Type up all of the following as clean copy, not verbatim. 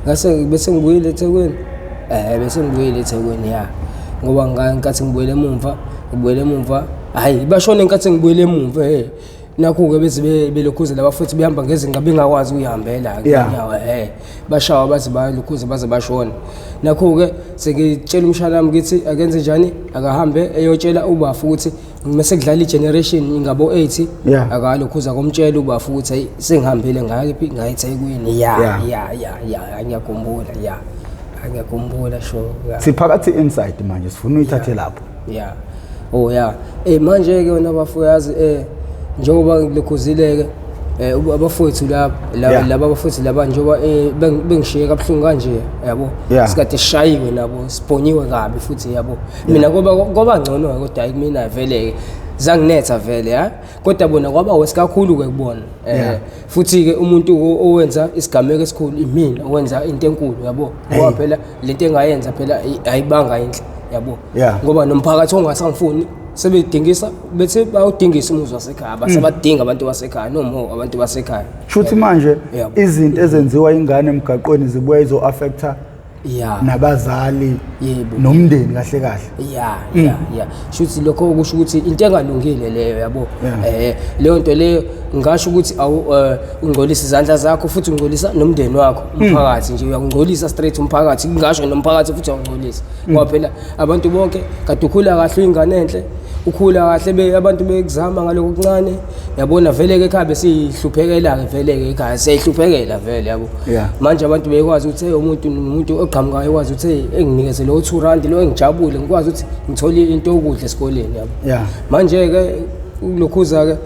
Ngase bese ngibuyile eThekwini. Bese ngibuyile eThekwini, ya. Ngoba ngenkathi ngibuyele emumva, ngibuyele emumva, hayi bashona enkathi ngibuyele emumva, hey. Nakho-ke beze belokhuze laba futhi behamba ngezinqa bengakwazi ukuyihambela ngenyawo, bashawa baze balokhuze baze bashona. Nakho-ke sengitshela umshana wami ngithi akenze njani, akahambe eyotshela ubafu ukuthi mase kudlala i-generation ngabo 8, akalokhuza komtshela ubafu ukuthi hey, sengihambile ngayephi, ngaya eThekwini. Ya, ya ya ya, ngiyakhumbula, ya, ngiyakhumbula, sure, yeah. Siphakathi inside manje, sifuna uyithathe lapho. Ya, oh ya, manje ke wena bafo, yazi, njengoba ngilokhuzile ke, abafowethu laba laba abafowethu laba, njengoba bengishiye kabuhlungu kanje, yabo, sikade sishayiwe nabo, sibhonyiwe kabi futhi, yabo. Mina kwaba ngcono kodwa kumina vele zanginetha vele, ha, kodwa bona kwaba worse kakhulu ke kubona. Futhi ke umuntu owenza isigameko esikhulu imina owenza into enkulu, yabo, ngoba phela lento engayenza phela ayibanga inhle, yabo, ngoba nomphakathi ongasangifuni sebedingisa, bethi bayodingisa umuzi wasekhaya, basabadinga abantu basekhaya, no more abantu basekhaya. Shuthi manje izinto ezenziwa ingane emgaqweni zibuya izo-affecta nabazali nomndeni kahle kahle. Ya ya ya, shuthi lokho kusho ukuthi into engalungile leyo, yabo. Leyo nto leyo ngasho ukuthi awu, ungcolisa izandla zakho futhi ungcolisa nomndeni wakho, umphakathi nje uyakungcolisa straight umphakathi, ngasho nomphakathi futhi uyawungcolisa, ngoba phela abantu bonke kade ukhula kahle, uyingane enhle, ukhula kahle, abantu bekuzama ngaloko kuncane, yabona. Vele ke ekhaya besihluphekela ke, vele ke ekhaya siyahluphekela vele, yabo. Manje abantu bekwazi ukuthi hey, umuntu umuntu oqhamukayo ekwazi ukuthi hey, enginikeze lo 2 rand lo, engijabule ngikwazi ukuthi ngithole into yokudla esikoleni, yabo. Manje ke lokhuza ke,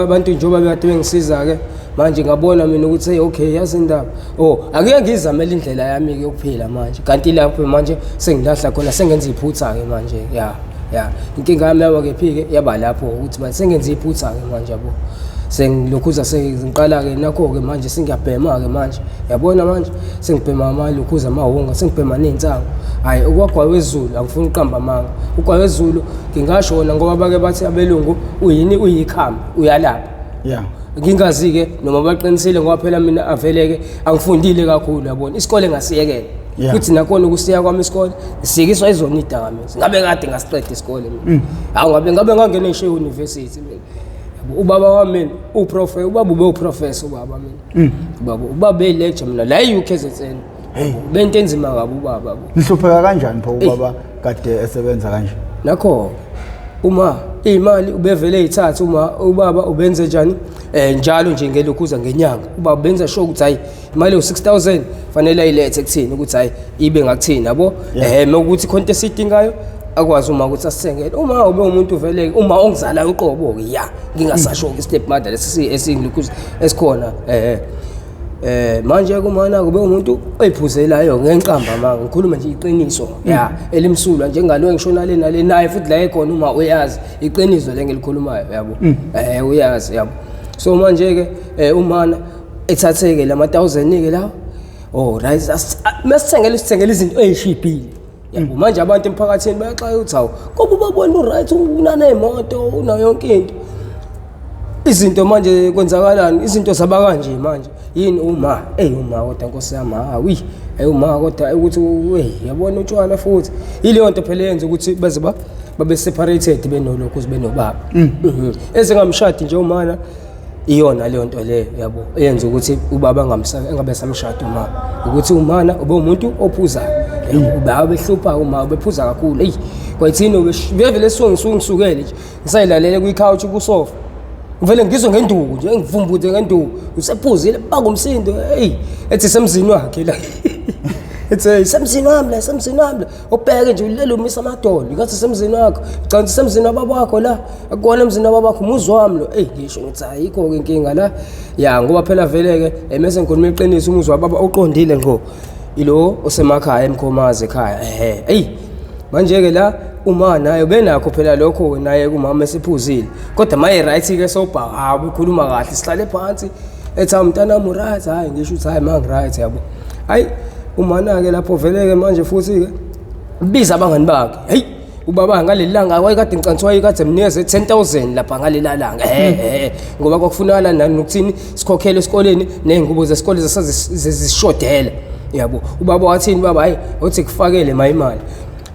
abantu njengoba bekade bengisiza ke manje, ngabona mina ukuthi hey, okay, yazi indaba, oh, ake ngizamele indlela yami ke yokuphila manje, kanti lapho manje sengilahla khona, sengenza iphutha ke manje. Ya ya, inkinga yami yaba kephi ke? Yaba lapho ukuthi manje sengenza iphutha ke manje, yabo, sengilokhuza sengiqala ke nakho ke manje sengiyabhema ke manje, yabona, manje sengibhema amalokhuza amahunga, sengibhema ney'nsangu. Hhayi, okwagwayi wezulu, angifuni ukuqamba amanga, ugwayi wezulu ngingasho wona ngoba bake bathi abelungu uyini, uyikhambi, uyalapha. Ngingazi-ke noma baqinisile, ngoba phela mina avele-ke angifundile kakhulu, yabona, isikole ngasiyekela. Futhi nakhona ukusiya kwami isikole ngisikiswa izona iy'dakamizwa, ngabe kade ngasiqeda isikole mina. Hawu, ngabe ngangena ngisho e-university mina. Yabo, ubaba wami mina ubaba ube uprofessor, ubaba mina, ubaba beyi-lecture mina la e-UKZN. Bento enzima kabi ubaba, yabo. Nihlupheka kanjani pho ubaba kade esebenza kanje? Nakho uma iy'mali ubevele ey'thathe, uma ubaba ubenze njani, njalo nje ngelokhuza ngenyanga ubaba benza sure ukuthi hayi, imali ewu-6000 fanele ayilethe kuthini, ukuthi hayi, ibe ngakuthini, yabo. Mekuthi khona into esiyidingayo, akwazi uma ukuthi asithengele. Uma ube umuntu vele, uma ongizalayo uqobo-ke, ya, ngingasasho-ke i-step mother lesi esingilokhuza esikhona. Manje kumana kube umuntu oyiphuzelayo ngenqamba manga, ngikhuluma nje iqiniso, ya, elimsulwa njengalo engishona le nale naye futhi la ekhona, uma uyazi iqiniso le ngilikhulumayo, yabo. Uyazi, yabo. So manje ke, umana ethatheke lama 1000 ke lawo, oh right, masithengele, sithengele izinto ezishibhile, yabo. Manje abantu emphakathini bayaxaka ukuthi hawu, ngoba ubabona uright, unaney'moto, unayo yonke into, izinto manje kwenzakalani, izinto zaba kanje manje, yini uma ey, uma kodwa nkosi yami, hawi, hey, uma kodwa ukuthi hey, yabona utshwala futhi ileyo nto phela yenza ukuthi beze ba babe separated benolokhu benobaba. Ezingamshadi nje umana, iyona leyo nto leyo, yabo, eyenza ukuthi ubaba engabe samshada uma ukuthi umana ube umuntu ophuzayo, yabo, ubaba behlupha, uma ubephuza kakhulu. Eyi, kwayithini bevele suke ngisuke ngisukele nje ngisayilalele kwi-couch, kusofa, ngivele ngizwe ngenduku nje, ngivumbuthe ngenduku, usephuzile, banga umsindo, hey, ethi semzini wakhe la, ethi semzini wami la, semzini wami la, ubheke nje ulele umisa amadolo, ngathi semzini wakho, cha, semzini wababa wakho la, akuwona emzini wababa wakho, umuzi wami lo. Eyi, ngisho ngithi ayikho-ke inkinga la, ya, ngoba phela vele-ke mese ngikhuluma iqiniso, umuzi wababa uqondile ngqo ilo osemakhaya eMkhomazi ekhaya. Ehe, eyi, manje-ke la uma naye benakho phela lokho naye kumama esiphuzile, kodwa maye right-ke sobha, hawu, ukhuluma kahle, sihlale phansi, ethi hawu mntanami, uright? Hhayi, ngisho ukuthi hhayi, ma ngi-right, yabo. Hhayi, umana-ke lapho vele-ke manje futhi-ke biza abangani bakhe, heyi. Ubaba ngaleli langa wayekade ngicantsi wayekade emnikeze 10,000 lapha ngalela langa. Ngoba kwakufunakala nani nokuthini sikhokhele esikoleni ney'ngubo zesikole zishodela. Yabo. Ubaba wathini baba, hayi uthi kufakele ma imali.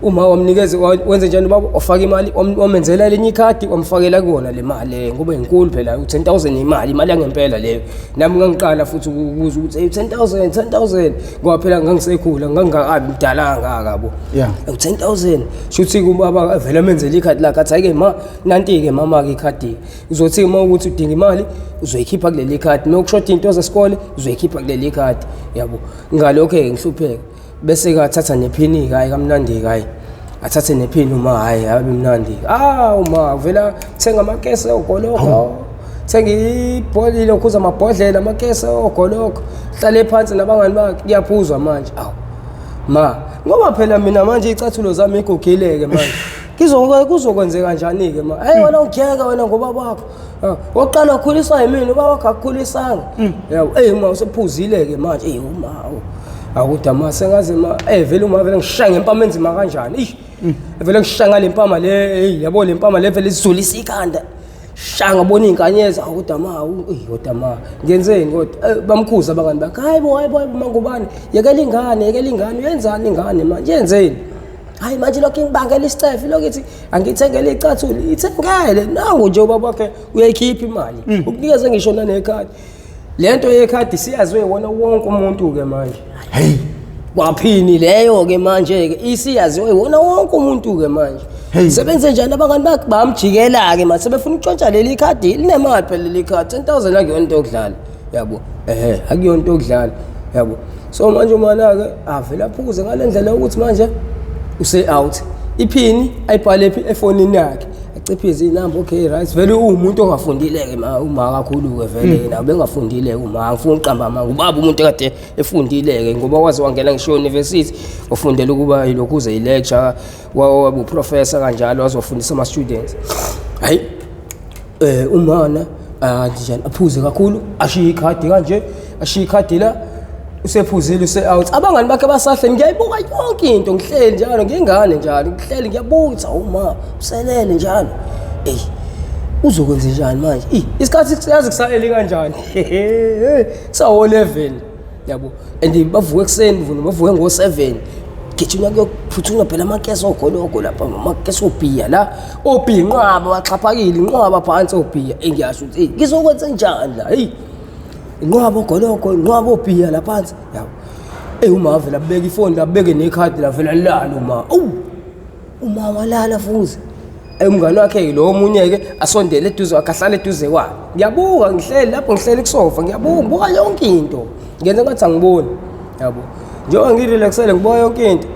Uma wamnikeza wenze njani ubaba, wafaka imali, wamenzela elinye ikhadi, wamfakela kuwona le mali ngoba inkulu phela u-10,000 imali yangempela leyo. Nami ngangiqala futhi ukuzwa ukuthi hey 10,000 10,000 ngoba phela ngangisekhula ngangingakabi mdala kangaka yabo. U-10,000 shuthi ubaba vele amenzele ikhadi lakhe, athi hhayi-ke ma nanti-ke mama-ke ikhadi. Uzothi uma ukuthi udinga imali uzoyikhipha kuleli khadi, uma kushoda into zesikole uzoyikhipha kuleli khadi yabo. Ngalokho-ke ngihlupheka bese ke athatha nephini-ke, hhayi kamnandi-ke, hhayi athathe nephini uma, hhayi abe mnandi-ke. Uma vela thenga amakese ogologo, thenga ibholile ukhuza amabhodlela amakese ogologo, hlale phansi nabangani bakhe kuyaphuzwa manje. Awu ma, ngoba phela mina manje icathulo zami igugile-ke manje. Kuzokwenzeka kanjani-ke ma? Hey wena ungiyeka wena ngoba bakho. Wokuqala wakhuliswa yimina, ubaba wakho akukhulisanga. Yabo, hey uma usephuzile-ke manje, hey uma akuda ma sengaze ma, vele uma vele ngishaya ngempama enzima kanjani? Eish. Vele ngishaya ngale mpama le, hey yabo le mpama le vele izulisa ikhanda. Shaya ngabona iy'nkanyezi, akuda ma, eyi kodwa ma, ngenzeni kodwa? Bamkhuza abangani bakhe, hayi bo, hayi bo, hayi bo mangubane, yekela ingane, yekela ingane, uyenzani ingane manje, yenzeni? Hayi manje lokho ingibangela isicefe, lokho ithi angithengele icathulo, ithengele, nangu nje ubaba wakhe uyayikhipha imali, ukunikeze ngisho nanekhadi. Le nto yekhadi siyaziwe wona wonke umuntu-ke manje. Hey. Kwaphini leyo-ke manje-ke, isiyaziwe wona wonke umuntu-ke manje. Sebenze njani abangani bakhe bamjikela-ke manje, sebefuna ukutshontsha leli khadi, linemali phela leli khadi, 10,000 akuyona into yokudlala. Yabo, akuyona into yokudlala. Yabo. So manje umana-ke avele aphuze ngale ndlela yokuthi manje use-out. Iphini ayibhale phi efonini yakhe. Aciphize inamba, okay right. Vele uwumuntu ongafundile-ke uma kakhulu-ke vele yena ubengafundile-ke uma, ngifuna ukuqamba amanga. Ubaba umuntu ekade efundile-ke ngoba waze wangena ngisho university, wafundela ukuba yilokhuze i-lecture, waba uprofessor kanjalo, wazofundisa ama-students. Hayi umana njani aphuze kakhulu, ashiye ikhadi kanje, ashiye ikhadi la, usephuzile use-out. Abangani bakhe basahleli, ngiyayibuka yonke into, ngihleli njalo, ngiyingane njalo, ngihleli ngiyabuka ukuthi awu ma, uselele njalo. Eyi, uzokwenza njani manje? Isikhathi siyazi kusayeli kanjani? Kusawo 11 yabo. And bavuke ekuseni, bavuke ngo-7. Gijima kuyophuthunywa phela amakesi ogologo lapha, amakesi obhiya la, obhiya inqwaba baxhaphakile, inqwaba phansi obhiya. Engiyasho ukuthi ngizokwenza njani la? Hey, inqwaba ogologo, inqwaba obhiya la phansi. Yabo. Uma vele abeke ifoni, abeke nekhadi la vele alala uma. Awu! Uma walala futhi. Umngane wakhe lo omunye-ke asondele eduze kwakhe, ahlale eduze kwakhe. Ngiyabuka ngihleli lapho, ngihleli kusofa, ngiyabuka, ngibuka yonke into. Ngenza ngathi angiboni. Yabo. Njengoba ngirelaxele ngibuka yonke into.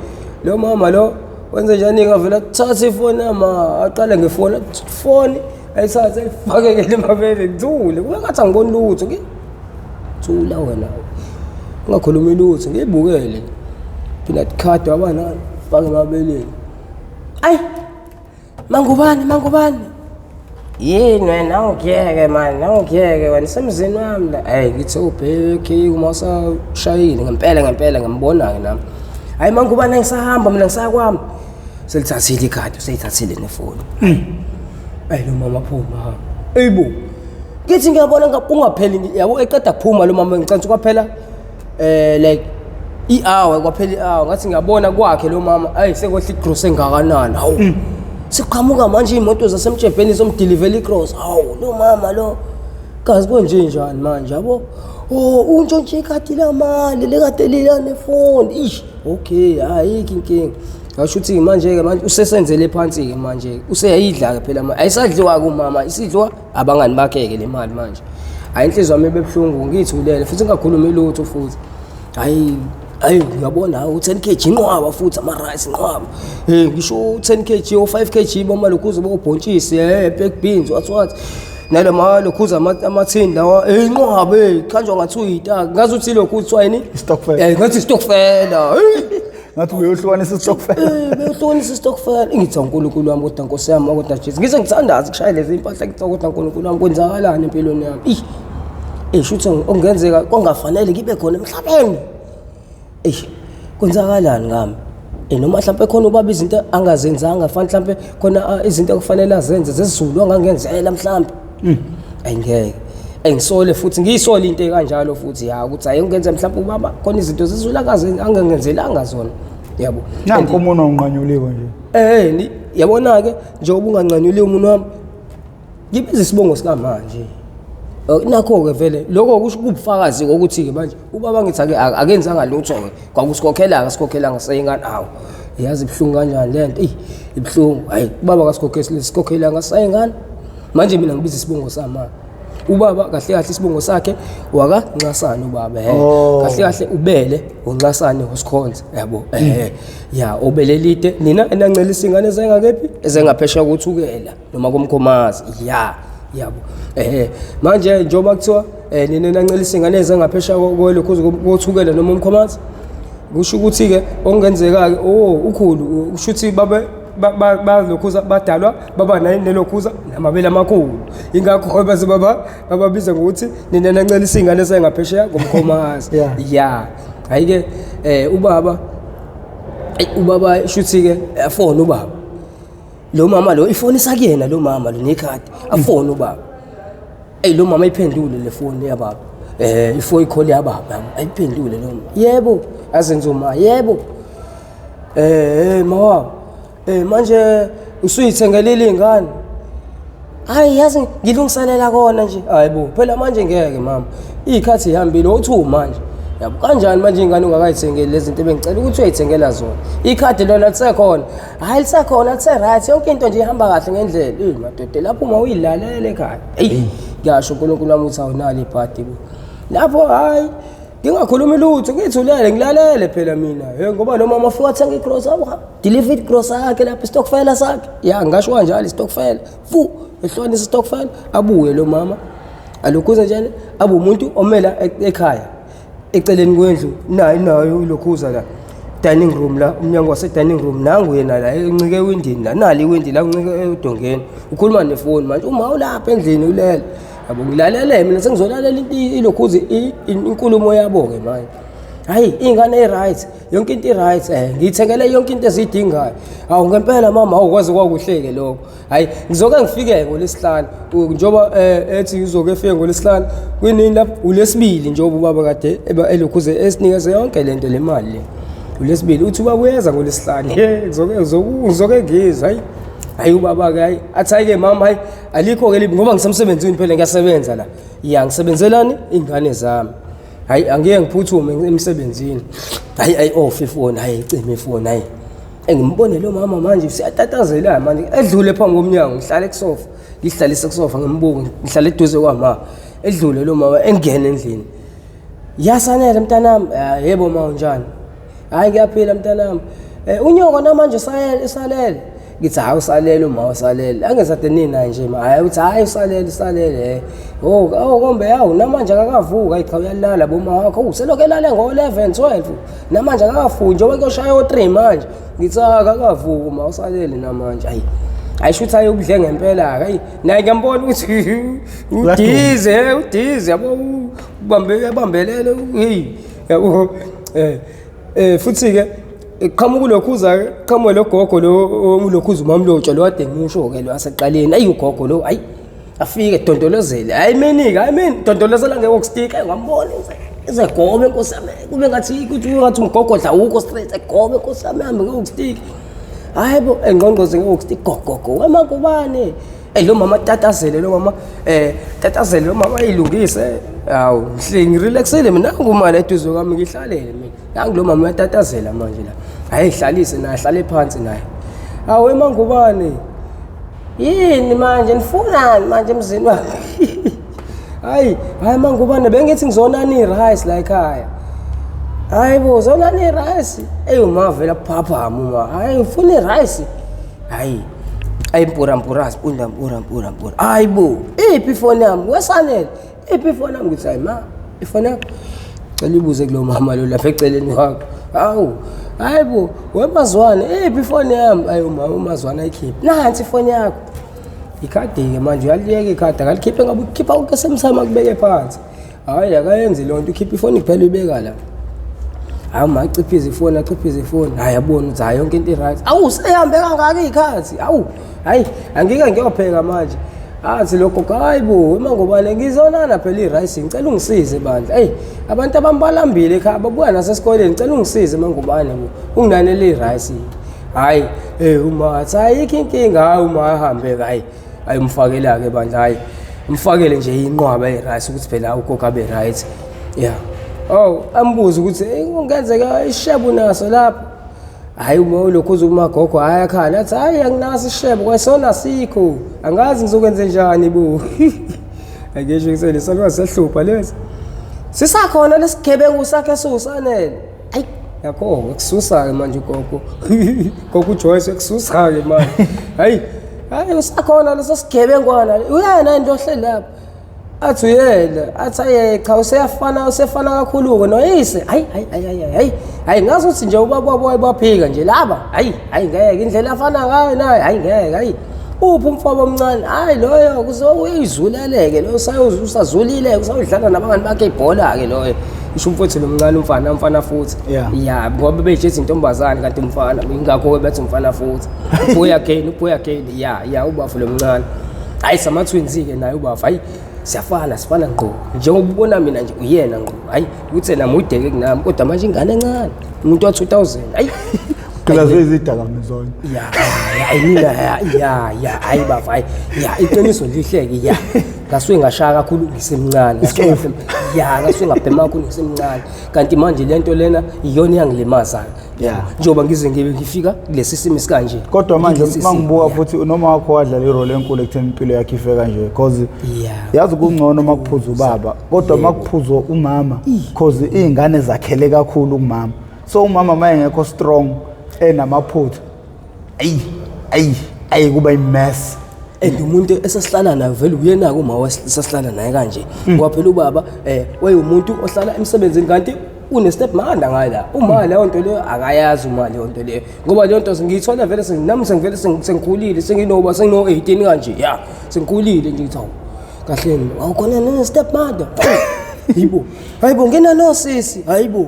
Lo mama lo wenze njani-ke, avele athathe ifoni yami, aqale ngefoni, ifoni ayithathe ayifake-ke emabele, ngithule. Kube ngathi angiboni lutho. Thula wena. Ungakhulumi lutho, ngiyibukele. Phela ikhadi waba nalo, fake emabeleni. Ayi. Mangubani, mangubani. Yini wena awungiyeke mani, awungiyeke wena semzini wami la. Hey ngithi ubheke uma usashayile ngempela ngempela ngiyambona-ke nami. Hayi mangubani ngisahamba mina ngisaya kwami. Selithathile ikhadi, useyithathile nefoni. Ayi lo mama phuma. Eyibo. Ngithi ngiyabona kungapheli yabo, eqeda kuphuma lo mama ngicansi kwaphela like i-hour, kwaphela i-hour ngathi ngiyabona kwakhe lo mama, ayi sekwehla igross engakanani. Hawu. Siqhamuka manje iy'moto zasemjebheni zomdilivela igross. Hawu lo mama lo kazi kwenje njani manje yabo. Oh untshontshe ikhadi lamali lekade lila nefoni. Ish okay, ayikho inkinga. Ngasho ukuthi manje-ke manje usesenzele phansi-ke manje, useyayidla-ke phela manje. Ayisadliwa-ke umama, isidliwa abangani bakhe-ke le mali manje. Hayi inhliziyo yami ebebuhlungu, ngiyithulele futhi ngingakhulumi lutho futhi. Hayi hayi ngiyabona u-10 kg inqwaba futhi ama-rice inqwaba. Hey ngisho u-10 kg o-5 kg bomalokhuza bobhontshisi, baked beans what what. Nalo malokhuza amathini lawa, inqwaba khanjwa ngathi uyitaka. Ngazi uthi lokhu kuthiwa yini? Istokfela. Ngathi istokfela. Hey. Ngathi uyohlukanisa istokfela. Beyohlukanisa istokfela. Ngithi uNkulunkulu wami kodwa Nkosi yami kodwa Jesu. Ngize ngithandaze kushaya lezi impahla ngithi kodwa uNkulunkulu wami kwenzakalani empilweni yami. Shuthi okungenzeka kongafanele ngibe khona emhlabeni. Kwenzakalani ngami? Noma mhlawumbe khona ubaba izinto angazenzanga, fanele mhlawumbe khona izinto okufanele azenze zesiZulu angangenzela mhlawumbe. Ayingeke. Engisole futhi ngiyisole into ekanjalo futhi ya ukuthi hayi ngenze mhlawumbe ubaba khona izinto zesiZulu angangenzelanga zona. Yabo. Nanku umuntu onqanyuliwe nje. Yabona ke njengoba unganqanyuliwe umuntu wami ngibiza isibongo sikamanje. Nakho-ke vele lokho kusho kubufakazi kokuthi-ke manje ubaba ngithi ake akenzanga lutho-ke kwakusikhokhela-ke sikhokhelanga seyingane awu yazi ibuhlungu kanjani le nto eyi ibuhlungu hhayi ubaba kasikhokheli sikhokhelanga seyingane manje mina ngibiza isibongo sama ubaba kahle kahle isibongo sakhe wakaNxasane ubaba kahle kahle ubele uNxasane usikhonza yabo ya obele lide nina enancelisa ingane ezengakephi ezengaphesheya koThukela noma komkhomazi ya yabo manje njengoba kuthiwa nina nancelisa ingane ezengaphesheya kwelokhu koThukela noma umkhomazi kusho ukuthi-ke okungenzeka-ke ukhulu kusho ukuthi babe balokhuza badalwa baba nelokhuza namabele amakhulu ingakho baze bababiza ngokuthi nina nancelisa ingane esengaphesheya komkhomazi ya hayi-ke ubaba ubaba shuthi-ke afone ubaba lo mama lo ifoni isakuyena lo mama lo nekhadi afone ubaba eyi lo mama ayiphendule le foni yababa ifoni call yababa ayiphendule lo mama yebo azenze uma yebo mawabo manje usuyithengelile ingane hayi yazi ngilungiselela kona nje hayibo phela manje ngeke mama ikhathi ihambile o2 manje yabo kanjani manje ingane ungakayithengeli lezi zinto ebengicela ukuthi uyayithengela zona ikhadi lona lisekhona hayi lisekhona lise right yonke into nje ihamba kahle ngendlela eh madoda lapho uma uyilalele ekhaya eyi ngiyasho uNkulunkulu wami uthi awunalo ibhadi bo lapho hayi ngingakhulumi lutho ngithulele ngilalele phela mina hey ngoba lo mama ufika athenga igrosa deliver igrosa yakhe lapho istokfela sakhe ya ngisho kanjalo istokfela fu ehlukanisa istokfela abuye lo mama alokhuza njani abe umuntu omela ekhaya eceleni kwendlu nayo ilokhuza la dining room la umnyango wase dining room nangu yena la encike ewindini la nali iwindi la uncike edongeni ukhuluma nefoni manje uma ulapha endlini ulele yabo ngilalele mina sengizolalela ilokhuza inkulumo yabo ke manje hayi ingane i-right yonke into i-right ngiyithengele yonke into eziyidingayo hawu ngempela mama awukwazi kwakuhleke lokho hayi ngizoke ngifike ngolesihlanu njengoba ethi uzoke efike ngolesihlanu kwinini lapho ulesibili njengoba ubaba kade elokhuze esinikeze yonke lento le mali le ulesibili uthi ubaba uyeza ngolesihlanu ngizoke ngizwe hayi hayi ubaba-ke hayi athi hayi-ke mama hayi alikho-ke libi ngoba ngisemsebenzini phela ngiyasebenza la ya ngisebenzelani iy'ngane zami hayi angike ngiphuthume emsebenzini hayi ayi off ifoni hayi icime ifoni hayi engimbone lo mama manje usiyatatazela manje edlule phambi komnyango ngihlale kusofa ngihlalise kusofa ngimbuke ngihlale eduze kwama edlule lo mama engene endlini yasanele mntanami yebo ma unjani hayi ngiyaphila mntanami unyoko namanje usalele ngithi hayi usalele uma usalele angezade nina nje ma hayi uthi hayi usalele usalele oh kombe yawu namanje akakavuka hayi cha uyalala boma wakho uselokhu elale ngo-11 12 namanje akakavuki njengoba kuyoshaya o-3 manje ngithi akakavuki uma usalele namanje hayi hayi shuthi hayi ubudle ngempela-ke hayi naye ngiyambona ukuthi udize udize yabo ubambelele heyi yabo futhi-ke qhamuka ulokhuza ke qhamuke lo gogo lo ulokhuza umamlotshwa lo kade ngisho ke lo aseqaleni ayi ugogo lo ayi afike dondolozele hayi mini ke hayi mini dondolozela ngeke stick ayi ngambona izegobe inkosi yami kube ngathi ukuthi ngathi umgogodla awukho straight egobe inkosi yami hambe ngeke stick hayi bo engqongqoze ngeke stick gogogo wemangubane lo mama tatazele lo mama tatazele lo mama ayilungise hawu ngihle ngirelaxele mina ngumali eduze kwami ngihlalele mina nangu lo mama uyatatazela manje la hayi hlalise naye hlale phansi naye hawu emangubane yini manje nifunani manje emzini wami hayi hayi mangubane bengithi ngizonani i-rice la ekhaya hayi bo zonani i-rice eyi uma vele aphaphama uma hayi ngifuna i-rice hayi ayi mpura mpura mpura mpura mpura mpura hayi bo iphi ifoni yami wesanele iphi ifoni yami ngithi hayi ma ifoni yakho cela ibuze kulo mama lo lapha eceleni kwakho hawu hayi bo wemazwane iphi ifoni yami ayi umama umazwane ayikhiphe nansi ifoni yakho ikhadi-ke manje uyaliyeka ikhadi akalikhiphe ngabe ukhipha konke semsamo akubeke phansi hhayi akayenzi loo nto ukhipha ifoni kuphela uyibeka la Hayi, uma aciphize ifoni, aciphize ifoni, hayi, yabona ukuthi hayi, yonke into i-right. Awu, sehambe kangaka iy'khathi. Awu, hayi, angike ngiyopheka manje. Athi lo gogo, hayi bo, emangobane ngizonana phela i-rice, ngicela ungisize bandla. Eyi, abantu abambalambile ekhaya babuya nasesikoleni, ngicela ungisize mangobane bo, unginanele i-rice. Hayi, uma athi ayikho inkinga, hayi, uma ahambe-ke, hayi, ayomfakela-ke bandla, hayi, umfakele nje inqwaba ye-rice ukuthi phela ugogo abe right. Ya. Oh, ambuze ukuthi kungenzeka ishebu naso lapho. Hayi, uma ulokhu uze umagogo, hayi, akhala athi hayi, anginaso isishebo kwasona sikho, angazi ngizokwenze njani bo. Angisho ngisele salukazi sehlupha lesi. Sisakhona lesigebengu sakhe esiwusanele. Ayi, yakho kususa-ke manje ugogo. Gogo uJoyce kususa-ke manje. Hayi, hayi, usakhona leso sigebengwana. Uyena into ohleli lapha. Athi uyena, athi aye cha, useyafana, usefana kakhulu-ke noyise. Hayi, hayi, hayi, hayi, hayi, hayi, ngazi ukuthi nje ubaba wabo wayebaphika nje laba. Hayi, hayi, ngeke indlela afana ngayo naye, hayi, ngeke, hayi. Uphi umfowabo omncane? Hayi, loyo uyizuleleke loyo, usazulile, usayodlala nabangani bakhe ibhola-ke loyo. Isho umfowethu lo mncane, umfana, umfana futhi. Ya, ngoba beyijethi intombazane kanti umfana, ingakho-ke bethi umfana futhi. Boy again, boy again. Ya, ya, ubafu lo mncane. Hayi, sama-twins-ke naye ubafu. Hayi, siyafana, sifana ngqo. Njengoba ubona mina nje uyena ngqo. Hayi, ukuthi yena mude-ke kunami, kodwa manje ingane encane. Umuntu wa-2000. Hayi. Phela izidakamizwa. Ya, ya, mina ya, ya, ya, hayi baba, hayi. Ya, iqiniso lihle-ke, ya. Ngasuke ngashaya kakhulu ngisemncane. Isikefu. Ya, ngasuke ngabhema kakhulu ngisemncane. Kanti manje lento lena iyona iyangilimaza. Njengoba ngize ngibe ngifika kulesi simo esikanje. Kodwa manje mangibuka futhi noma wakho wadlala irole enkulu ekutheni impilo yakhe ife kanje, because yazi kungcono makuphuza ubaba, kodwa makuphuza umama, because izingane zakhele kakhulu kumama. So umama mayengekho strong enamaphutha, ayi ayi ayi, kuba imess. And umuntu esasihlala naye vele uyena-ke uma esasihlala naye kanje, ngoba phela ubaba wayewumuntu ohlala emsebenzini kanti une-step mother ngayo la. Uma leyo nto leyo akayazi, uma leyo nto leyo, ngoba leyo nto ngiyithola vele nami sengivele sengikhulile, senginoba sengino-18 kanje, ya, sengikhulile nje. Ngithi hawu, kahleni, awukhona nene-step mother? Hayibo, hayibo, ngena nosisi, hayibo,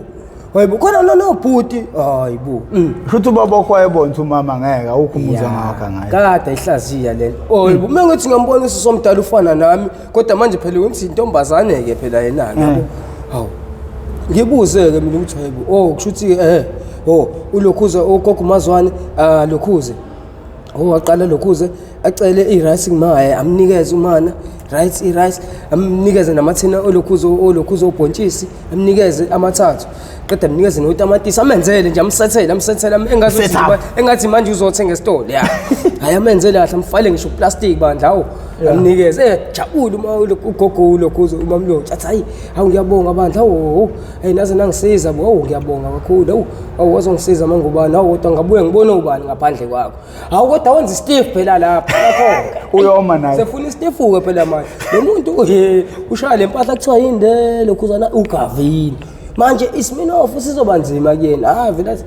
hayibo, khona nonobhuti, hayibo. Futhi ubaba wakho wayebona ukuthi umama ngeke, awukho umuzi angawakha ngayo. Kade ayihlaziya le nto. Oh, uma ngithi ngiyambona usisi omdala ufana nami, kodwa manje phela ngithi intombazane-ke phela yena-ke, yabo. Hawu, ngibuze-ke mina ukuthi hayibo, oh, kusho ukuthi oh, ulokhuze ugogo uMazwane, ah, lokhuze oh, waqala lokhuze acele i-rice kumaye, amnikeze umana rice, i-rice amnikeze namathina olokhuze, olokhuze obhontshisi, amnikeze amathathu, qeda amnikeze notamatisi, amenzele nje, amsethele, amsethele, engathi Set up. Engathi manje uzothenga esitolo, ya, hayi, amenzele kahle, amfakele ngisho uplastic bandla, hawu, amnikeze, jabule uma ugogo ulokhuze umamlotshi, athi hayi, hawu, ngiyabonga bandla, hawu, hey, naze nangisiza bo, hawu, ngiyabonga kakhulu, hawu, hawu, wazongisiza mangubani, hawu, kodwa ngabuye ngibone ubani ngaphandle kwakho, hawu, kodwa wenza istiff phela lapha nakho. Uyoma naye. Sefuna istifu-ke phela manje lo muntu, he, ushaya le mpahla kuthiwa yini le lokhuzana ugavini manje, iSmirnoff sizoba nzima kuyena. Hayi, vele athi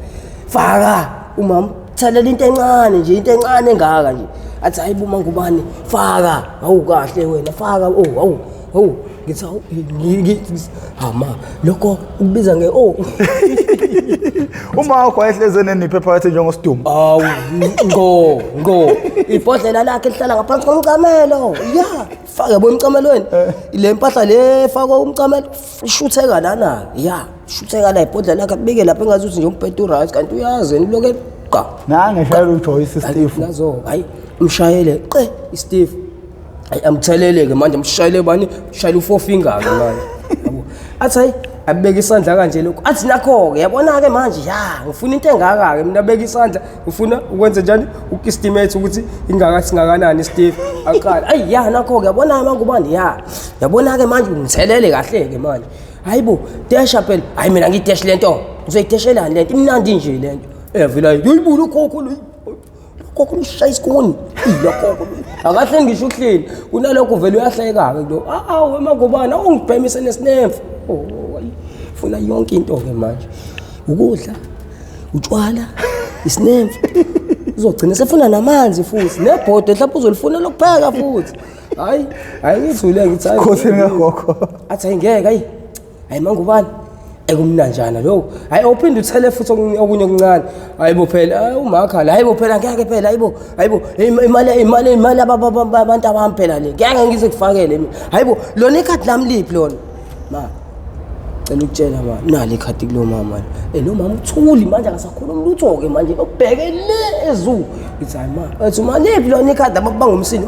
faka umama, thelela into encane nje, into encane engaka nje, athi hayi bo, mangubani, faka, hawu, kahle wena, faka, oh, hawu, hawu, ngithi hawu, ha ma, lokho ukubiza nge oh. Uma wakho wayehleze neniphi phakathi njengosidumo? Awu, ngo ngo ibhodlela lakhe lihlala ngaphansi komcamelo, ya, faka yabo emcamelweni, le mpahla le efakwa umcamelo ishutheka lana, ya, shutheka la, ibhodlela lakhe abike lapha engathi ukuthi nje umbhede uright, kanti uyazi yena uloke qa. Nange eshayela uJoyce Steve. Nazo, hayi, umshayele qe iSteve, hayi, amthelele-ke manje, amshayele bani, shayela u-four finger-ke manje, yabo, athi hayi, abeke isandla kanje lokhu, athi nakho-ke, yabona-ke manje, ya, ngifuna into engaka-ke mina, abeke isandla, ngifuna ukwenza njani, uku-estimate ukuthi ingaka singakanani iSteve, aqala, ayi, ya, nakho-ke, yabona-ke manje ubani, ya, yabona-ke manje ngithelele kahle-ke manje, hayi bo, desha phela, hayi, mina ngiyideshi lento, ngizoyideshelani lento, imnandi nje lento, vele yoyibula ukhokho lo, gogo lushaya isikuni lokho, akahle ngisho uhleli kunalokho, vele uyahleka-ke lo, awu, emangobani awungibhemise nesinemfu. Oh, ayi, funa yonke into-ke manje, ukudla, utshwala, isinemfu, uzogcina sefuna namanzi futhi nebhodwe mhlawumbe uzolifuna lokupheka futhi. Hayi, hayi, ngithule, ngithi hayi. Khosini kagogo. Athi hayi, ngeke, hayi, hayi, mangubani. Ekumnanjana lokho. Hayi, awuphinde uthele futhi okunye okuncane. Hayibo phela, umakhala. Hayibo phela, ngeke phela, hayibo, hayibo, imali abantu abami phela le. Ngeke ngize kufakele mina. Hayibo, lona ikhadi lami liphi lona? Ma, cela ukutshela ma, nali ikhadi kulo mama. Lo mama uthuli manje, akasakhulumi lutho-ke manje, ubheke le ezu. Ngithi hayi ma, ethi ma liphi lona ikhadi, abakubanga umsindo.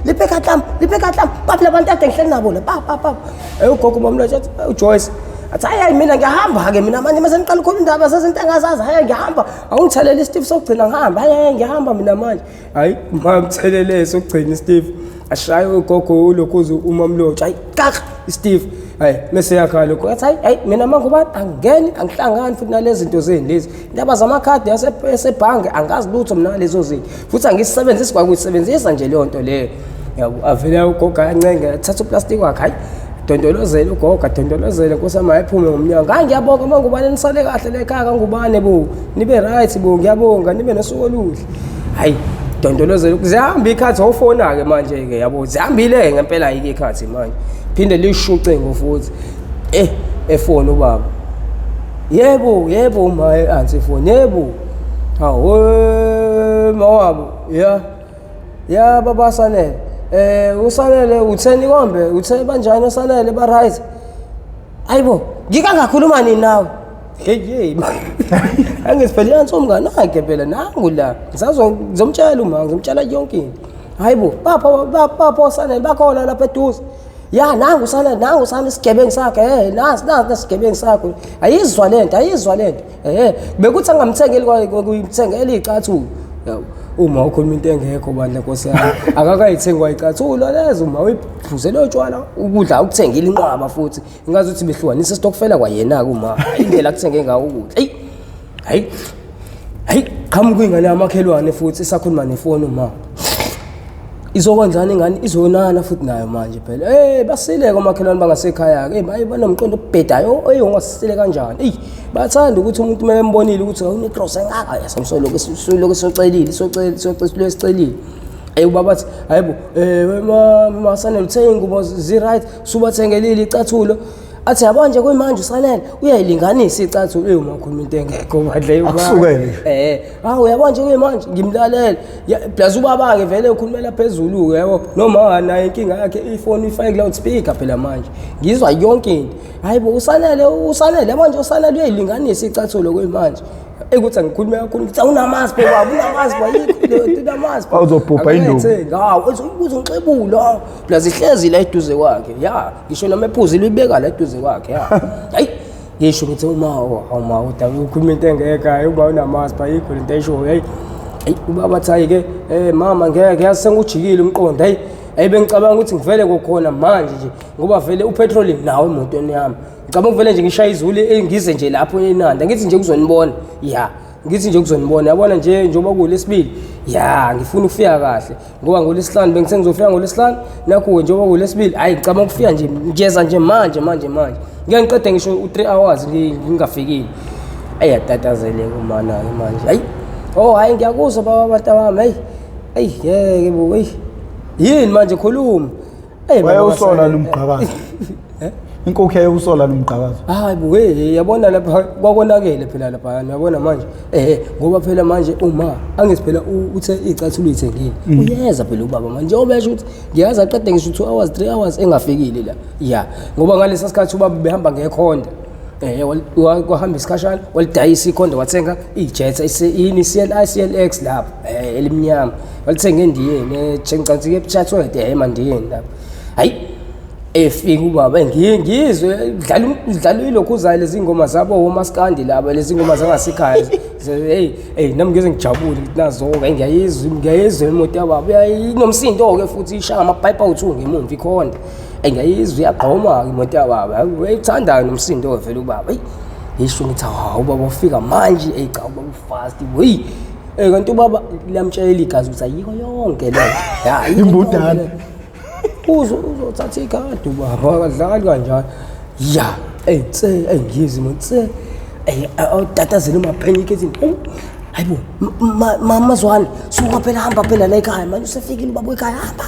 Liphi ikhadi lami, liphi ikhadi lami, baphi labantu ade ngihleli nabo la, pa pa pa. Ugogo mamlotsha athi uJoyce athi hayi hayi mina ngiyahamba-ke mina manje, mase niqala ukhuluma indaba sezinto engazazi, hayi ngiyahamba, awungithelele isitifu sokugcina ngihambe, hayi hayi ngiyahamba mina manje. Hayi mamthelele sokugcina isitifu, ashaye ugogo ulokhuza umamlotsha, hayi kak isitifu, hayi mese yakhala lokho, athi hayi hayi mina mangubani angingeni, angihlangani futhi nalezi zinto zenu lezi, indaba zamakhadi asebhange angazi lutho mina ngalezo zinto, futhi angisebenzisi kwakuyisebenzisa nje leyo nto leyo. Yabo, avele ugogo ayancenge, athatha uplastiki wakhe, hayi dondolozele ugogo, adondolozele nkosi yami, ayiphume ngomnyango. Hayi ngiyabonga mangubane, nisale kahle le ekhaya kangubane bo, nibe right bo, ngiyabonga, nibe nosuku oluhle. Hayi dondolozele, zihamba ikhathi, awufona-ke manje-ke, yabo, zihambile-ke ngempela-ke ikhathi manje, phinde lisho ucingo futhi, efoni ubaba. Yebo, yebo uma e-answer ifoni, yebo. Hawu, mawabo, ya. Ya baba Sanele. Usanele utheni kombe? Uthe banjani uSanele, ba right? Hayibo, ngike ngakhuluma nini nawe? Hey hey. Angithi phela iyanso umngane wakhe phela nangu la. Ngisazo ngizomtshela uma ngizomtshela yonke into. Hayibo, bapha bapha uSanele bakhona lapha eduze. Ya nangu Sanele, nangu Sanele isigebengu sakhe. Nasi nasi isigebengu sakho. Ayizwa lento, ayizwa lento. Bekuthi angamthengeli kwakuyimthengela icathulo. Yabo, uma ukhuluma into engekho bandla nkosi yami, akakayithengi kwayicathulo lezo, uma uyiphuzele otshwala, ukudla ukuthengile inqwaba futhi. Ingazuthi behlukanisa isitokfela kwayena-ke uma indlela akuthenge ngawo ukudla. Eyi, hayi, hayi, qhamuka ingane yamakhelwane futhi isakhuluma nefoni uma. Izokwenzani ingane, izonana futhi nayo manje phela. Basileke omakhelwane bangasekhaya-ke. Baye banomqondo obhedayo, ungasile kanjani? Eyi, bathanda ukuthi umuntu uma embonile ukuthi une-cross engaka, yasamsoloko soloko socelile, socelile, socelile, sicelile. Ubaba athi, hayibo, Masanele uthenga iy'ngubo zi-right, subathengelile icathulo. Athi yabo nje kuyimanje uSanele uyayilinganisa icathulo. Uma ukhuluma into engekho bandla, Akusukele. Hawu yabo nje kuyimanje ngimlalele. Plus ubaba-ke vele ukhulumela phezulu-ke, yabo. Noma naye inkinga yakhe ifoni ifake loudspeaker phela manje. Ngizwa yonke into. Hayibo uSanele, uSanele yabo nje uSanele uyayilinganisa icathulo kuyimanje. Ekuthi angikhulume kakhulu ngithi awunamazi pho baba, unamazi pho, ayikho leyo nto, unamazi pho. Awuzobhubha induku. Hawu, uzongixebula. Plus ihlezi la eduze kwakhe. Ya, ngisho noma ephuzile uyibeka la eduze kwakhe, ya. Hayi, ngisho ngithi uma, hawu ma, udaba ukhuluma into engekho, hayi uba unamazi pho, ayikho lento ayishoyo, hayi. Hayi, ubaba athi hayi-ke, mama ngeke, yazi sengujikile umqondo, hayi. Hayi bengicabanga ukuthi ngivele kokhona manje nje, ngoba vele upetrol nawo emotweni yami. Ngicabanga vele nje ngishaya izulu, ngize nje lapho eNanda, ngithi nje kuzonibona. Ya, ngithi nje kuzonibona. Yabona nje njengoba kuwulesibili, ya, ngifuna ukufika kahle. Ngoba ngolwesihlanu bengithe ngizofika ngolwesihlanu, nakho-ke njengoba kuwulesibili, hhayi ngicabanga ukufika nje, ngiyeza nje manje, manje, manje. Ngeke ngiqede ngisho u-3 hours ngingafikile. Eyi, yatatazeleka umana-ke manje. Hhayi, oh hhayi ngiyakuzwa baba abantu bami, hhayi. Eyi, ngeke bo, eyi. Yini manje khuluma? Eyi, baba Wayewusola Sanele. nomgqakazo. Inkukhu yayewusola nomgqakazo. Hayi bo, hey, yabona lapha kwakonakele phela lapha, uyabona manje. Ngoba phela manje uma angithi phela uthe icathulo uyithengile. Uyeza phela ubaba manje njengoba esho ukuthi ngiyazi aqede ngisho 2 hours, 3 hours engafikile la. Ya, ngoba ngalesa sikhathi ubaba behamba ngekhonda. Kwahamba isikhashana, walidayisa ikhonda, wathenga iJetta, yini CLI, CLX lapho, elimnyama. Walithenga endiyeni, ngicabanga ukuthi eChatsworth, emandiyeni lapho. Hayi, efika ubaba, ngizwe dlala ilokhu uzayo lezi ngoma zabo omaskandi laba, lezi ngoma zangasekhaya. Hey, hey, nami ngize ngijabule ngithi nazo-ke, ngiyayizwa imoto yababa, inomsindo-ke futhi ishaya amapayipi awu-2 ngemuva ikhonda. Ngiyayizwa iyagqoma-ke imoto yababa, hayi, uyayithanda-ke nomsindo-ke vele ubaba. Eyi, ngisho ngithi hawu ubaba ufika manje, eyi cha ubaba ufast, hey. Kanti ubaba liyamtshela igazi ukuthi ayikho yonke le. Ya, ayikho yonke Imbudane. le. Uzothatha ikhadi ubaba, akadlali kanjalo. Ya, tse, ngizwe mo, tse. Awutatazela umaphenya ikhethini. Oh, hayibo, Mazwane, suka phela, hamba phela la ekhaya. Manje usefikile ubaba ekhaya, hamba.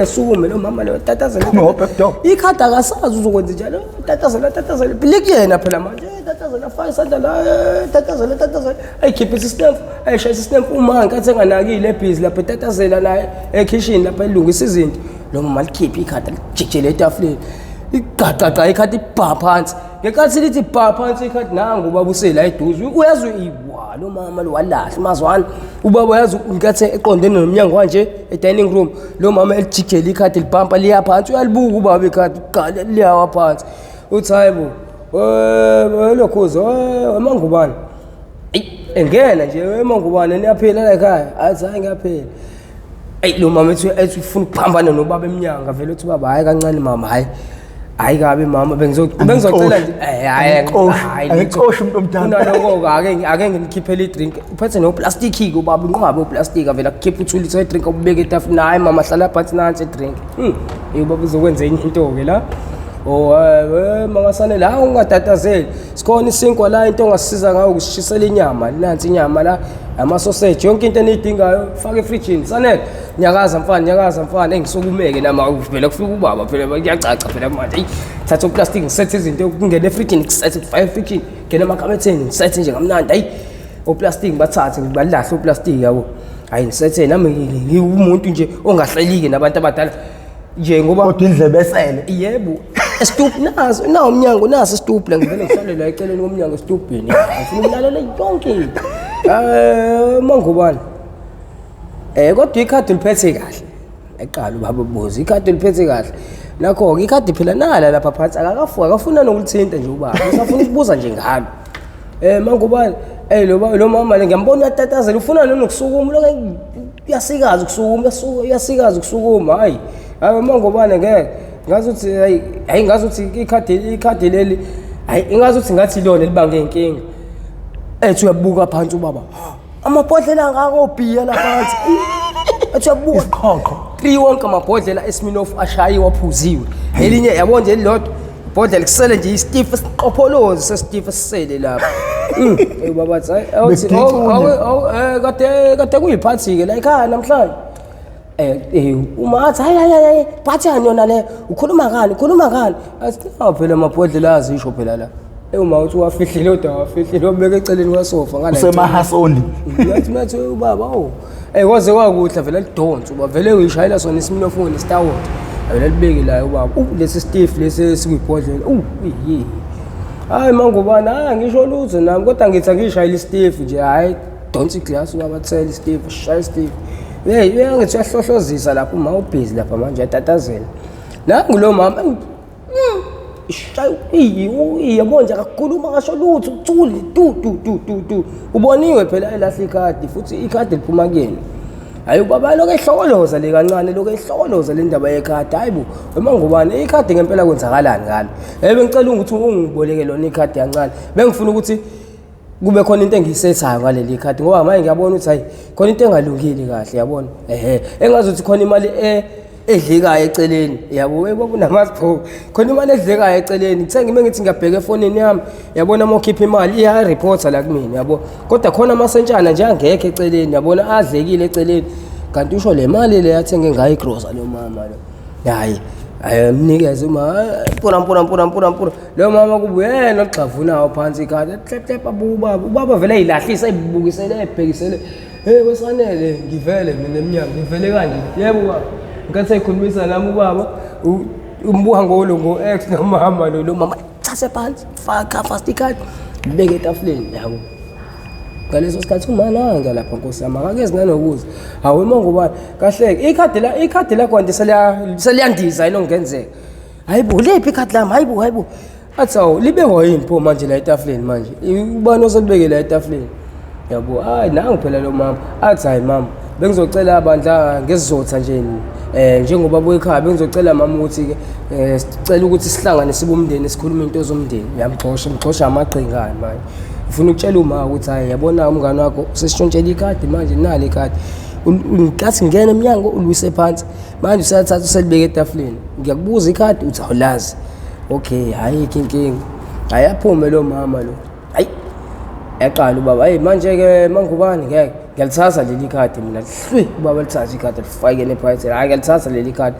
Esukume lo mama lo, tatazela. Phume ngo-back door. Ikhadi akasazi uzokwenza njalo, tatazela, tatazela, likuyena phela manje. Tatazela, faka isandla la, tatazela, tatazela, ayikhiphe isinemfu, ayishayise isinemfu. Uma ngenkathi enganakile, ebhizi lapho etatazela naye ekhishini lapho elungisa izinto, lo mama likhiphe ikhadi, lijikijele etafuleni, igaqaqa ikhadi, ibha phansi. Ngenkathi lithi bha phansi ikhadi, nangu ubaba usela eduze, uyazi iwa lo mama lo walahla umazwana ubaba. Uyazi ngenkathi eqondene nomnyango kanje e-dining room, lo mama elijikijele ikhadi, libhampa liya phansi. Uyalibuka ubaba ikhadi, qala liyawa phansi, uthi, "Hayi bo, lokhuza emangubane." Eyi, engena nje, "Emangubane, niyaphila la ekhaya?" Athi, "Hayi, ngiyaphila." Eyi, lo mama ethi ufuna ukuphambana nobaba emnyango, avele uthi ubaba, "Hhayi kancane mama, hhayi, hhayi kabi mama, bengizocela nje." Hhayi. Angixoshi, Hhayi, angixoshi umuntu omdala. Kunaloko-ke, ake nginikhiphele i-drink. Uphethe noplastiki-ke ubaba, inqwabe uplastiki, avele akukhiphe 2 litre we-drink, awubeke etafuleni. "Hhayi mama, hlala phansi, nansi i-drink." Ubaba uzokwenza enye into-ke la. Oh, mangasane la, ungatatazeli, sikhona isinkwa la, into ongasisiza ngayo ukusishisela inyama. Nansi inyama la, amasoseji, yonke into eniyidingayo, faka efrijini. Sanele, nyakaza mfana, nyakaza mfana. Engisukumeke nama vele kufika ubaba phela, kuyacaca phela manje. Eyi, thatha uplastic, ngisethe izinto, kungena efrijini, ngisethe, kufaka efrijini, ngena emakhabetheni, ngisethe nje kamnandi. Hayi, oplastic bathathe balahle oplastic, yabo. Hayi, ngisethe nami, ngiwumuntu nje ongahleliki nabantu abadala nje ngoba Kodwa indlebe esele. Yebo, esitup naso, nawo umnyango, naso isitup la, ngivele ngihlale la eceleni komnyango esitubhini, ngifuna ukulalela yonke into. Mangubani, kodwa ikhadi uliphethe kahle? Eqala ubaba ubuza, "Ikhadi uliphethe kahle?" Nakho-ke ikhadi phela nala lapha phansi, akakafuka, akafuna nokulithinta nje ubaba, usafuna ukubuza nje ngalo. Mangubani, lo mama le ngiyambona uyatatazela, ufuna nokusukuma, lokho uyasikaza ukusukuma, uyasikaza ukusukuma. Hayi, hayi mangubane, ngeke ngazuthi, hayi, hayi, ngazuthi ikhadi leli, hayi, ingazuthi ngathi lona libange inkinga. Ethi uyabuka phansi ubaba, "Ha, amabhodlela angaka obhiya la phansi." Ethi uyabuka, Isiqhoqho. 3 wonke amabhodlela eSmirnoff ashayiwe, aphuziwe. Elinye, yabo nje, elilodwa ibhodlela kusele nje isitifu esiqopholozi sesitifu esisele lapha. Baba athi, hayi, awuthi, Begicunya. Awu, kade kuyiphathi-ke la ekhaya namhlanje. Uma athi, "Hayi, hayi, hayi, phathi yani yona le? Ukhuluma ngani? Ukhuluma ngani?" Athi, "Awu phela amabhodlela azisho phela la." Uma uthi wafihlile, kodwa wafihlile, wabeka eceleni kwasofa ngala. Usemahasoni. Ngathi ubaba, oh, kwaze kwakuhle vele lidonsa uba vele uyishayela sona iSmirnoff nesitawoti, vele libeke la ubaba, lesi stiff lesi esikwibhodlela, iye. "Hayi mangubani, hayi, ngisho lutho nami, kodwa ngithi angishayela istiff nje." Hayi, donsa iglasi ubaba, thela istiff, shaya istiff. Hey, uyangithi uyahlohlozisa lapho uma ubhizi lapha manje, uyatatazela. Nangu lo mama, shaya, yabo nje, akakhuluma, ngasho lutho, uthuli tu tu tu tu tu. Uboniwe phela elahla ikhadi, futhi ikhadi liphuma kuyena. Hayi, ubaba lokho ehlokoloza le kancane, lokho ehlokoloza le ndaba yekhadi. "Hayi bo, wemangubani, ikhadi ngempela kwenzakalani ngalo? Bengicela ukuthi ungiboleke lona ikhadi kancane, bengifuna ukuthi kube khona into engiyisethayo ngaleli khadi, ngoba manje ngiyabona ukuthi hayi, khona into engalungile kahle, yabona, ehe, engazuthi khona imali edlekayo eceleni, yabo." Yebo, kunamazipho, khona imali edlekayo eceleni. Kuthe ngime ngithi ngiyabheka efonini yami, yabona, uma ukhipha imali iya-reporta la kumina, yabo, kodwa khona amasentshana nje angekho eceleni, yabona, adlekile eceleni. Kanti usho le mali le yathenge ngayo igrosa lo mama lo. Hayi, hayi, mnikeze uma mpura mpura mpura mpura mpura. Lo mama kuba uyena ogxavunayo phansi ikhadi, hlep hlep, abuka ubaba, ubaba vele eyilahlisa, eyibukisele, ebhekisele. "Hey wesanele, ngivele mina emnyango, ngivele kanje." "Yebo baba." Ngenkathi ekhulumisa nami ubaba, umbuka ngolo ngo-ex nomama lo mama thathe phansi, faka fast ikhadi, beke etafuleni, yabo. Ngaleso sikhathi uma nanga lapha, nkosi yami, akakezi nanokuza. "Hawu mangubani, kahleke, ikhadi la, ikhadi lakho kanti seliyandiza yini okungenzeka? Hayi bo, lephi ikhadi lami? Hayi bo, hayi bo." Athi, "Awu, libekwa yini pho manje la etafuleni manje? Ubani oselibeke la etafuleni?" Yabo, hayi, nangu phela lo mama. Athi, "Hayi mama, bengizocela bandla ngesizotha nje, njengoba buyekhaya, bengizocela mama ukuthi ke sicela ukuthi sihlangane sibe umndeni, sikhulume into zomndeni." Uyamxosha, mxosha amaqhingane manje. Ufuna ukutshela uma ukuthi, hayi, yabona, umngane wakho usesitshontshela ikhadi manje, nali ikhadi. Nkathi ngena emnyango ulwise phansi, manje usathatha uselibeka etafuleni. Ngiyakubuza ikhadi, uthi awulazi. Okay, hayi, ikho inkinga. Hayi, aphume lo mama lo. Hayi, yaqala ubaba, "Hayi manje ke mangubani, ngeke Ngiyalithatha leli khadi mina, hlwi ubaba lithatha ikhadi lifake nephaketheni. Hhayi, ngiyalithatha leli khadi.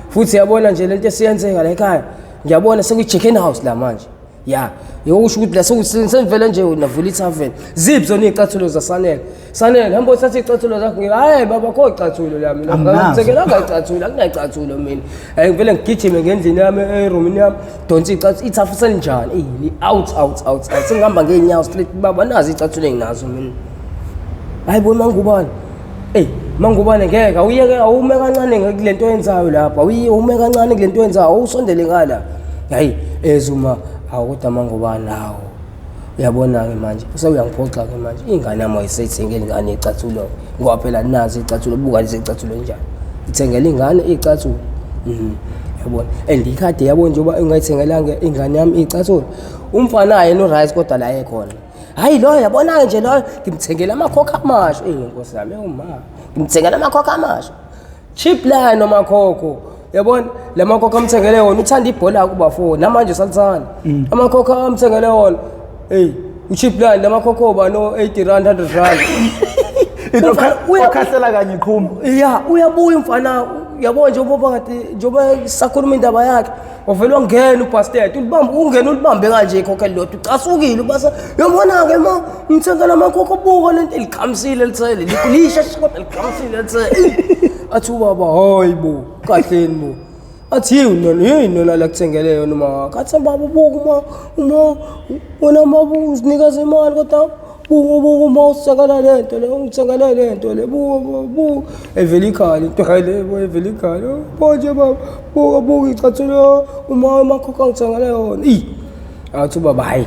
Futhi yabona nje lento esiyenzeka la ekhaya, ngiyabona sekuyi-chicken house la manje. Ya, yokusho ukuthi la sengivele nje navula ithaveni. Ziphi zona iy'cathulo zaSanele? Sanele, hamba uthathe iy'cathulo zakho. Ngithi, hhayi baba, kho icathulo la mina. Anginazo. Ngithengelanga icathulo, akunacathulo mina. Hhayi, ngivele ngigijime ngendlini yami, erumini yami, donse icathulo, ithafu selinjani? Eyi, li-out, out, out, out. Sengihamba ngey'nyawo straight, baba, nazi iy'cathulo enginazo mina. Hayi bo, Mangubane. Eyi, Mangubane ngeke, awuyeke, awume kancane kule nto oyenzayo lapha, awuye ume kancane kule nto oyenzayo, awusondele ngala. Hayi, ezuma, hawu kodwa Mangubane, hawu. Uyabona-ke manje, usewuyangiphoxa-ke manje. Ingane yami ayisayithengeli ingane icathulo. Ngoba phela nazi icathulo, buka lezi icathulo njani. Ithengela ingane icathulo. Yabona. And ikhadi yabo njengoba ingayithengelanga ingane yami icathulo. Umfana yena uright kodwa la ekhona. Hayi loyo yabona nje loyo ngimthengela amakhokho amasha. Eh Nkosi yami, uma ngimthengela amakhokho amasha. Cheap line amakhokho. Yabona la makhokho amthengele wona uthanda ibhola kubafo namanje usalithanda. Amakhokho amthengele wona. Hey, ucheap line la makhokho ba no 80 rand 100 rand. Into Umfana uya- okhahlela kanye iqhuma. Ya, uyabuya umfana, uyabona nje ubaba kade njengoba sakhuluma indaba yakhe, wavele wangena ubastard, ulibambe ungena ulibambe kanje ikhokho elilodwa, ucasukile ubasa, uyabona-ke ma ngithengela amakhokho, buka lento elikhamisile lithele, lisha kodwa likhamisile lithele. Athi ubaba, hayi bo, kahleni bo. Athi yini nona, yini nona la kuthengele yona uma wakho. Athi baba buka uma wena baba uzinikeza imali kodwa buka buka uma usithengela le nto le, ungithengele le nto le, buka buka buka. Evele ikhala into le, bo evele ikhala. Bo nje baba, buka buka icathulo uma amakhokho angithengele yona. Ih. Athi ubaba hayi,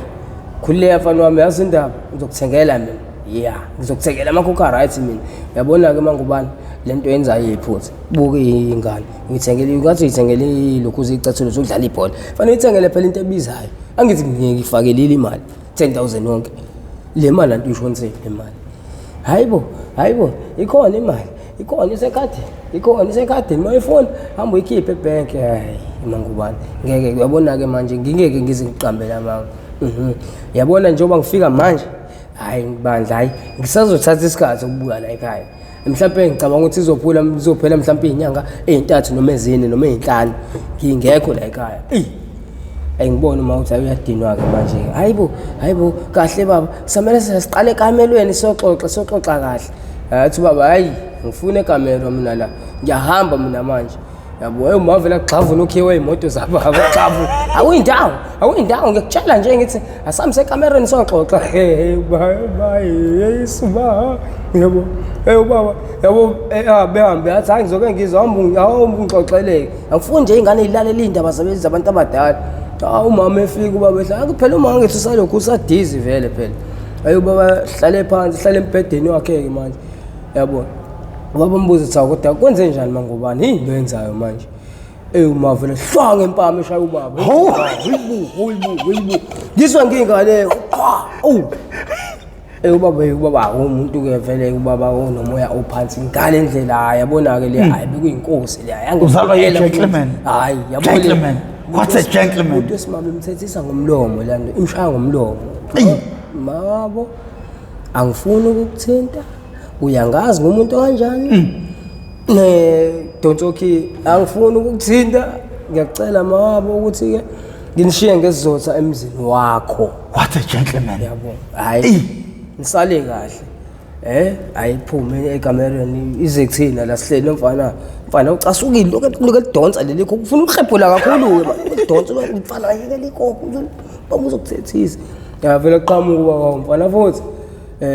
khululeka mfana wami, yazi indaba, ngizokuthengela mina. Yeah, ngizokuthengela amakhokho right mina. Uyabona-ke Mangubane, le nto yenzayo iyiphutha. Buka ingane, uyithengele ungathi uyithengele lokhu uzicathulo zokudlala ibhola. Fanele uyithengele phela into ebizayo. Angithi ngiyifakelile imali 10,000 yonke. Le mali anto uyishonisile le mali. Hayibo, hayibo, ikhona imali, ikhona isekhadini, ikhona isekhadini, uma uyifuna hamba uyikhiphe ebhenki. Hayi, Mangubane, ngeke uyabona-ke manje ngingeke ngize ngiqambele amanga. Yabona njengoba ngifika manje, hayi bandla, hayi ngisazothatha isikhathi ukubuya la ekhaya. Mhlawumbe ngicabanga ukuthi izophula izophela mhlawumbe izinyanga ezintathu noma ezine noma ezinhlanu ngingekho la ekhaya. Eyi, ayingiboni uma uthi uyadinwa-ke manje. Hayibo, hayibo, kahle baba, samele siqale ekamelweni siyoxoxa, siyoxoxa kahle. Athi ubaba, hayi, ngifuna ekamelo mina la, ngiyahamba mina manje. Yabo, hey uma vele agxavuna ukhiwe iy'moto zababa, gxavu. Awuyindawo, awuyindawo, ngiyakutshela nje ngithi asambe sekamereni siyoxoxa. Hey, bye, bye, yesu ba. Yabo, hey ubaba, yabo, behambe athi hayi ngizoke ngizwe, hamba ungixoxeleke. Angifuni nje iy'ngane y'lalele iy'ndaba zabantu abadala. Ah, umama efika ubaba ehlala, phela uma ngithi usalokhu usadizi vele phela. Hayi ubaba hlale phansi, hlale embhedeni wakhe-ke manje. Yabo. Ubaba umbuzo uthi kodwa kwenze njani Mangubane? Yini lo yenzayo manje? Ey uma vele hlwa ngempama eshaya ubaba. Hawu. Hayibo, hayibo, hayibo. Ngizwa ngingane. Qha. Oh. Ey ubaba, hey ubaba umuntu ke vele ubaba onomoya ophansi ngale ndlela hayi yabona ke le hayi bekuyinkosi le hayi. Uzalwa yi-gentleman. Hayi yabona. Gentleman. What's a gentleman? Umuntu wesimame imthethisa ngomlomo lento, imshaya ngomlomo. Eyi. Mabo angifuni ukukuthinta. Uyangazi ngumuntu kanjani? Ne Donsoki angifuni ukukuthinta. Ngiyacela mawabo ukuthi ke nginishiye ngesizotha emzini wakho. What a gentleman. Yabo. Hayi. Nisale kahle. Ayiphume ekamereni ize kuthina la sihleli mfana. Mfana ucasukile lokho lokho elidonsa leli khokho ufuna ukuhlephula kakhulu ke lidonsa mfana ayeke likhokho baba uzokuthethisa. Yavela qhamuka ubaba mfana futhi.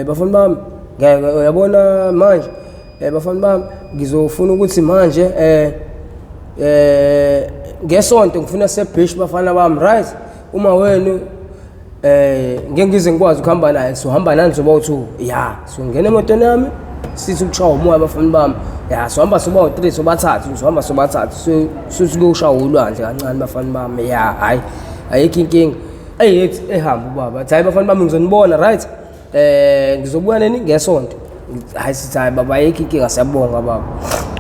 Bafana bami ngeke uyabona manje bafana bami ngizofuna ukuthi manje ngesonto ngifuna sebeach bafana bami right uma wenu ngeke ngize ngikwazi ukuhamba naye sohamba nani soba u2 ya songena emotweni yami sithi ukushaya umoya bafana bami ya sohamba soba u3 sobathathu sohamba sobathathu sisuke ulwandle kancane bafana bami ya hayi ayikho inkinga eyethi ehamba ubaba athi hayi bafana bami ngizonibona right ngizobuya nini ngesonto hayi sithi hayi baba ayikho inkinga siyabonga baba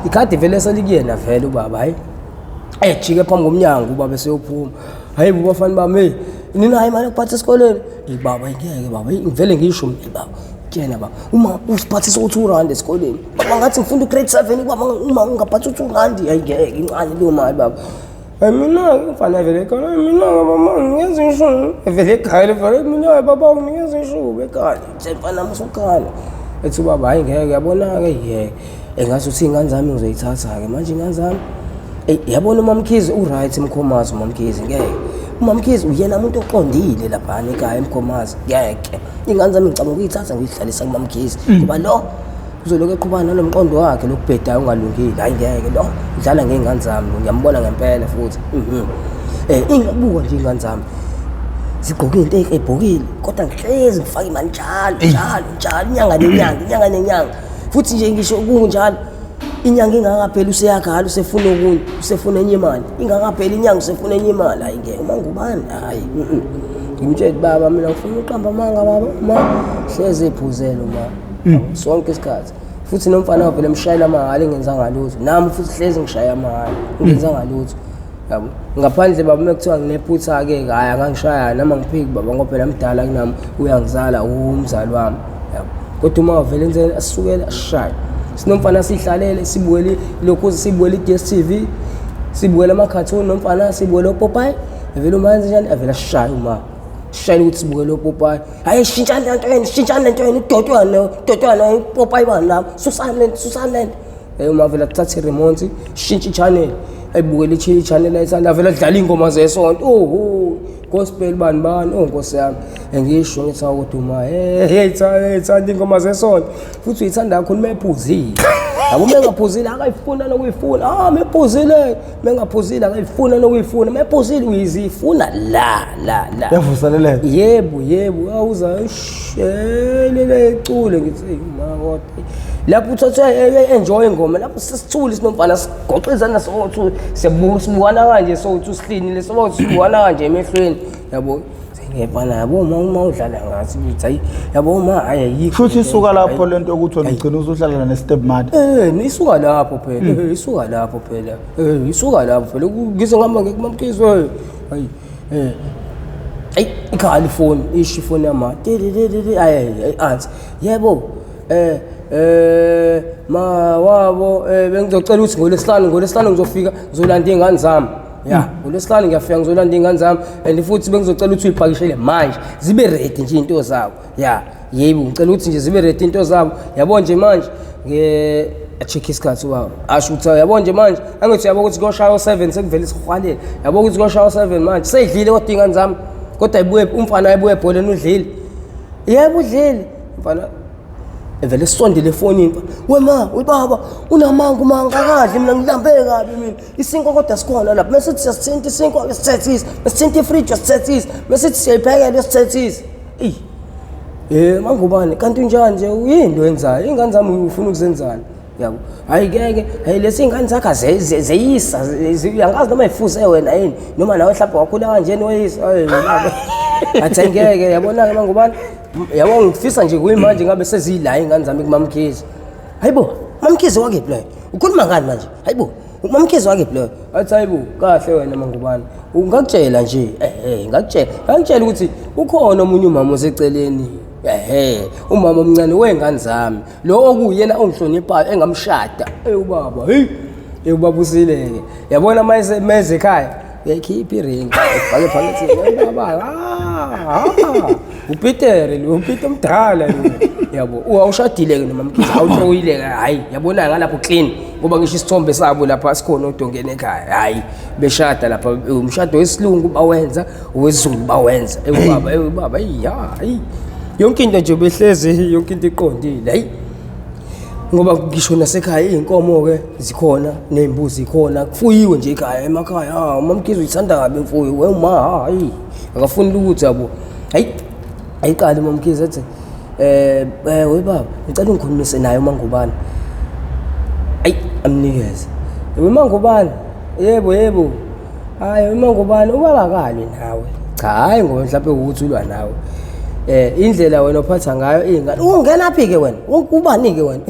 ikhadi vele selikuyena vele ubaba hayi ejike phambi komnyango ubaba eseyophuma hayi bo bafana bami hey nina hayi manje ukuphatha esikoleni hey baba ngeke baba ngivele ngisho mina baba Ngiyakutshela baba, uma usiphathisa u-2 rand esikoleni, baba ngathi ngifunda u-grade 7, baba uma ungaphathi u-2 rand, hayi ngeke, incane leyo mali baba. Hayi mina-ke mfana vele ekhaya, hayi mina-ke baba nginikeza ishubu. Vele ekhaya vele mina-ke baba nginikeza ishubu ekhaya. Ngithe mfana wami usukhala. Ethi ubaba hayi ngeke, yabona-ke yeke. Engathi uthi iy'ngane zami ngizoyithatha-ke manje iy'ngane zami. Eyi yabona uMamkhize u-right eMkhomazi uMamkhize ngeke. UMamkhize uyena umuntu oqondile laphana ekhaya eMkhomazi ngeke. Iy'ngane zami ngicabanga ukuyithatha ngiyihlalisa kuMamkhize ngoba lo uzolokhu eqhubana nalo mqondo wakhe lokubhedayo ongalungile. Hhayi ngeke lo udlala ngey'ngane zami lo ngiyambona ngempela futhi. Ingabuka nje iy'ngane zami zigqoke into ey'bhokile kodwa ngihlezi ngifake imali njalo njalo njalo inyanga nenyanga inyanga nenyanga futhi nje ngisho kunjalo inyanga ingakapheli useyakhala usefuna okunye usefuna enye imali ingakapheli inyanga usefuna enye imali. Hayi ngeke uma ngubani, hayi ngimtshele baba mina ngifuna uqamba amanga baba, ma hlezi ephuzele ma sonke isikhathi futhi nomfana vele emshayela amahhala engenzanga lutho, nami futhi hlezi ngishaya amahhala ngenzanga lutho yabo. Ngaphandle baba uma kuthiwa nginephutha-ke hhayi angangishaya noma ngiphiki baba ngoba phela mdala kunami uyangizala umzali wami yabo. Kodwa uma vele enzeni asisukele asishaye. Sinomfana sihlalele sibukele lokhu, sibukele i-DStv, sibukele ama-cartoon nomfana, sibukele opopayi, evele uma yenze njani avele asishaye uma sishayele ukuthi sibukele opopayi. Hhayi shintshani le nto yenu, shintshani le nto yenu, udotwana udotwana upopayi bani lapho, susani le nto, susani le nto. Uma vele athathe i-remote, shintshe i-channel, ayibukele i-channel ayithanda, avele adlale iy'ngoma zesonto, oho gospel bani bani, oh nkosi yami. Ngisho ngithi awukodwa uma hey thanda iy'ngoma zesonto futhi uyithanda kakhulu uma ephuzile yabo. Uma engaphuzile akayifuna nokuyifuna, ah uma ephuzile, uma engaphuzile akayifuna nokuyifuna, uma ephuzile uyizifuna la la la. Yavuseleleka. Yebo yebo, awuza shelele ecule ngithi ma kodwa lapho uthathe enjoy ingoma lapho sesithule sinomfana sigoqizana sothi siyabuka sibukana kanje sothi usihlinile sothi sibukana kanje emehlweni yabo. Ngiyabona yabo uma uma udlala ngathi ukuthi hayi yabo uma hayi ayikho. Futhi isuka lapho lento yokuthi wena ugcina usuhlala ne-step mother. Isuka lapho phela, isuka lapho phela, isuka lapho phela ngize ngihamba ngikumamkhize hayi ayi ikhala ifoni isho ifoni yama hayi aunty yebo ma wabo bengizocela ukuthi ngoLwesihlanu ngizofika ngizolanda iy'ngane zami. Ya ngoLwesihlanu ngiyafika ngizolanda iy'ngane zami and futhi bengizocela ukuthi uyipakishele manje zibe ready nje iy'nto zabo. Ya yebo ngicela ukuthi nje zibe ready into zabo yabo nje manje nge check isikhathi ubaba asho ukuthi yabo nje manje angithi yabo ukuthi kuyoshaya o7 sekuvele isihwalele yabo ukuthi kuyoshaya o7 manje seyidlile kodwa iy'ngane zami kodwa ibuye umfana ayibuye ebholeni udlile yebo udlile mfana evele esondele efonini wema ubaba unamanga umanga akadli mina ngilambe kabi mina isinkwa kodwa sikhona lapha mesithi siyasithinta isinkwa uyasithethisa mesithinta ifriji uyasithethisa mesithi siyayiphekela uyasithethisa. Eyi mangubani kanti unjani nje yini oyenzayo iy'ngane zami ufuna ukuzenzani yabo. Hhayi keke hayi lesi iy'ngane zakho zeyisa angazi noma yifuze wena yini noma nawe mhlawumbe wakhula kanjeni weyisa athi angeke yabona-ke mangubani yabo ngifisa nje kuyimanje ngabe seziyila iy'ngane zami kuMamkhize. Hayibo Mamkhize wakephi loyo ukhuluma ngani manje hayibo uMamkhize wakephi loyo athi hayibo kahle wena mangubani ungakutshela nje ngakutshela ngangitshela ukuthi ukhona omunye umama oseceleni umama omncane wey'ngane zami lo okuyena ongihloniphayo engamshada. Ubaba hey ubaba usileke yabona meze ekhaya uyayikhipha iringi ufake phakathi baba uPeter lo uPeter omdala lo yabo awushadile ke noMamkhize awutroyile ke hayi yabona ngalapho clean ngoba ngisho isithombe sabo lapha sikhona odongeni ekhaya hayi beshada lapha umshado wesilungu bawenza owesiZulu bawenza ubaba ubaba hayi yonke into nje behlezi yonke into iqondile hayi ngoba ngisho nasekhaya iy'nkomo-ke zikhona ney'mbuzi zikhona kufuyiwe nje ekhaya emakhaya uMamkhize uyithanda kabi imfuyo wema hayi akafuni lutho yabo. Hayi ayiqali uMamkhize ethi we baba ngicela ungikhulumise naye uMangubani. Ayi amnikeze uMangubani yebo yebo hayi uMangubani ubaba akalwi nawe cha hayi ngoba mhlawumbe ukuthi ulwa nawe indlela wena ophatha ngayo iy'ngane ungena phi-ke wena ubani-ke wena